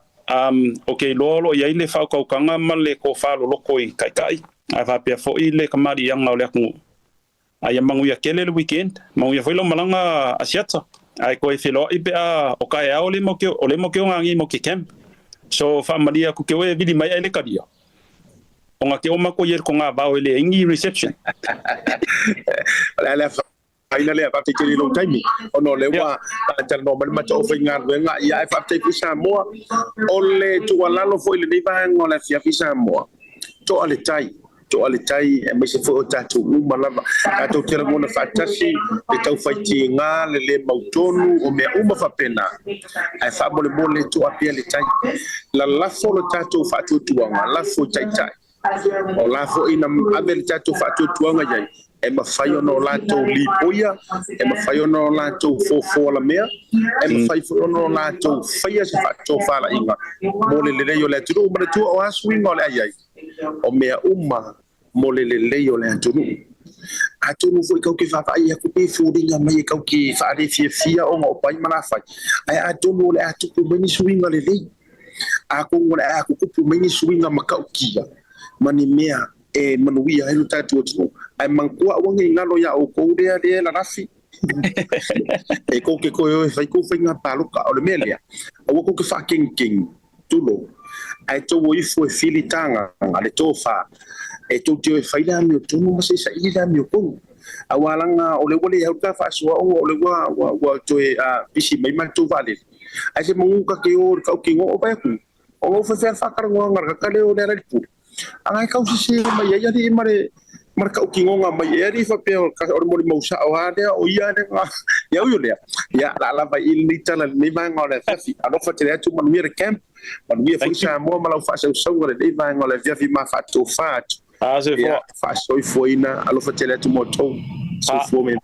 S5: ou te iloa o lo o i ai le faautautaga ma le tofa loloto i taitai, ae faapea foi le tamaliiaga o le atunuu. A ia manuia tele le weekend, manuia foi lau malaga Asiata. Ae toe feloai pe a o taeao le mau ke o le mau ke o ngagi mau ke camp. So faamalie atu ke oe e vili mai ai le talia. Ona ke o matou i ai le togavao e leai ni reception.
S1: O le a le afaina lea, faafetai tele i lou taimi ona o lea ua talanoa mai le matou aufaigaluega, ia ae faafetai foi Samoa. O le tuualalo foi i lenei vaega o le afiafi Samoa, toa le tai, toa le tai aemaise foi o tatou uma lava. Tatou te lagona faatasi le taufaitiga, le le mautonu, o mea uma faapena. Ae faamolemole toa pea le tai. Lalafo lo tatou faatuatuaga, lafo i taitai. O la foi na ave le tatou faatuatuaga i ai, e mafai ona o latou lipoia, e mafai ona o latou fofoa lamea, e mafai foi ona o latou faia se faatofalaiga mo le lelei o le atunuu. Manatua o a suiga o le a i ai, o mea uma mo le lelei o le atunuu. Atonu foi kau ke vaavaai atu pe foliga mai e kau ke faalefiafia ona o pai ma lafai, ae atonu o le a tupu mai ni suiga lelei. Atonu o le a tutupu mai ni suiga matautia ma ni mea e manuia ai lo tatou atunuu. Ae manatua aua ne i galo iā outou lea lea e lalafi. E kou ke toe o e fai kou faiga palota. O le mea lea, aua kou ke faakegikegi, tulou, ae tou o ifo e fili tagaga le tofa, e tou te o e fai le amiotonu ma se saili le amiotonu. Aua laga o lea ua le au le ta faasoa ona o lea ua ua ua toe pisi mai matou vaalele. Ae se manu ta te o i le tautino o vai atu, ona ou faifea le faatalanoaga le kaka lea o Lealailepule. Aga e tau sese mai ai alii ma le ma le tautinoga mai e alii faapea o le molimau sao lava lea o ia lea na ia ui o lea ia la lava i lenei tala i lenei vaega o le afiafi. Alofa tele atu manuia le camp, manuia foi Samoa ma lau faasausauga i lenei vaega o le afiafi ma faatofa atu. Ia faasoifuaina, alofa tele atu mo outou. Soifua ma ia.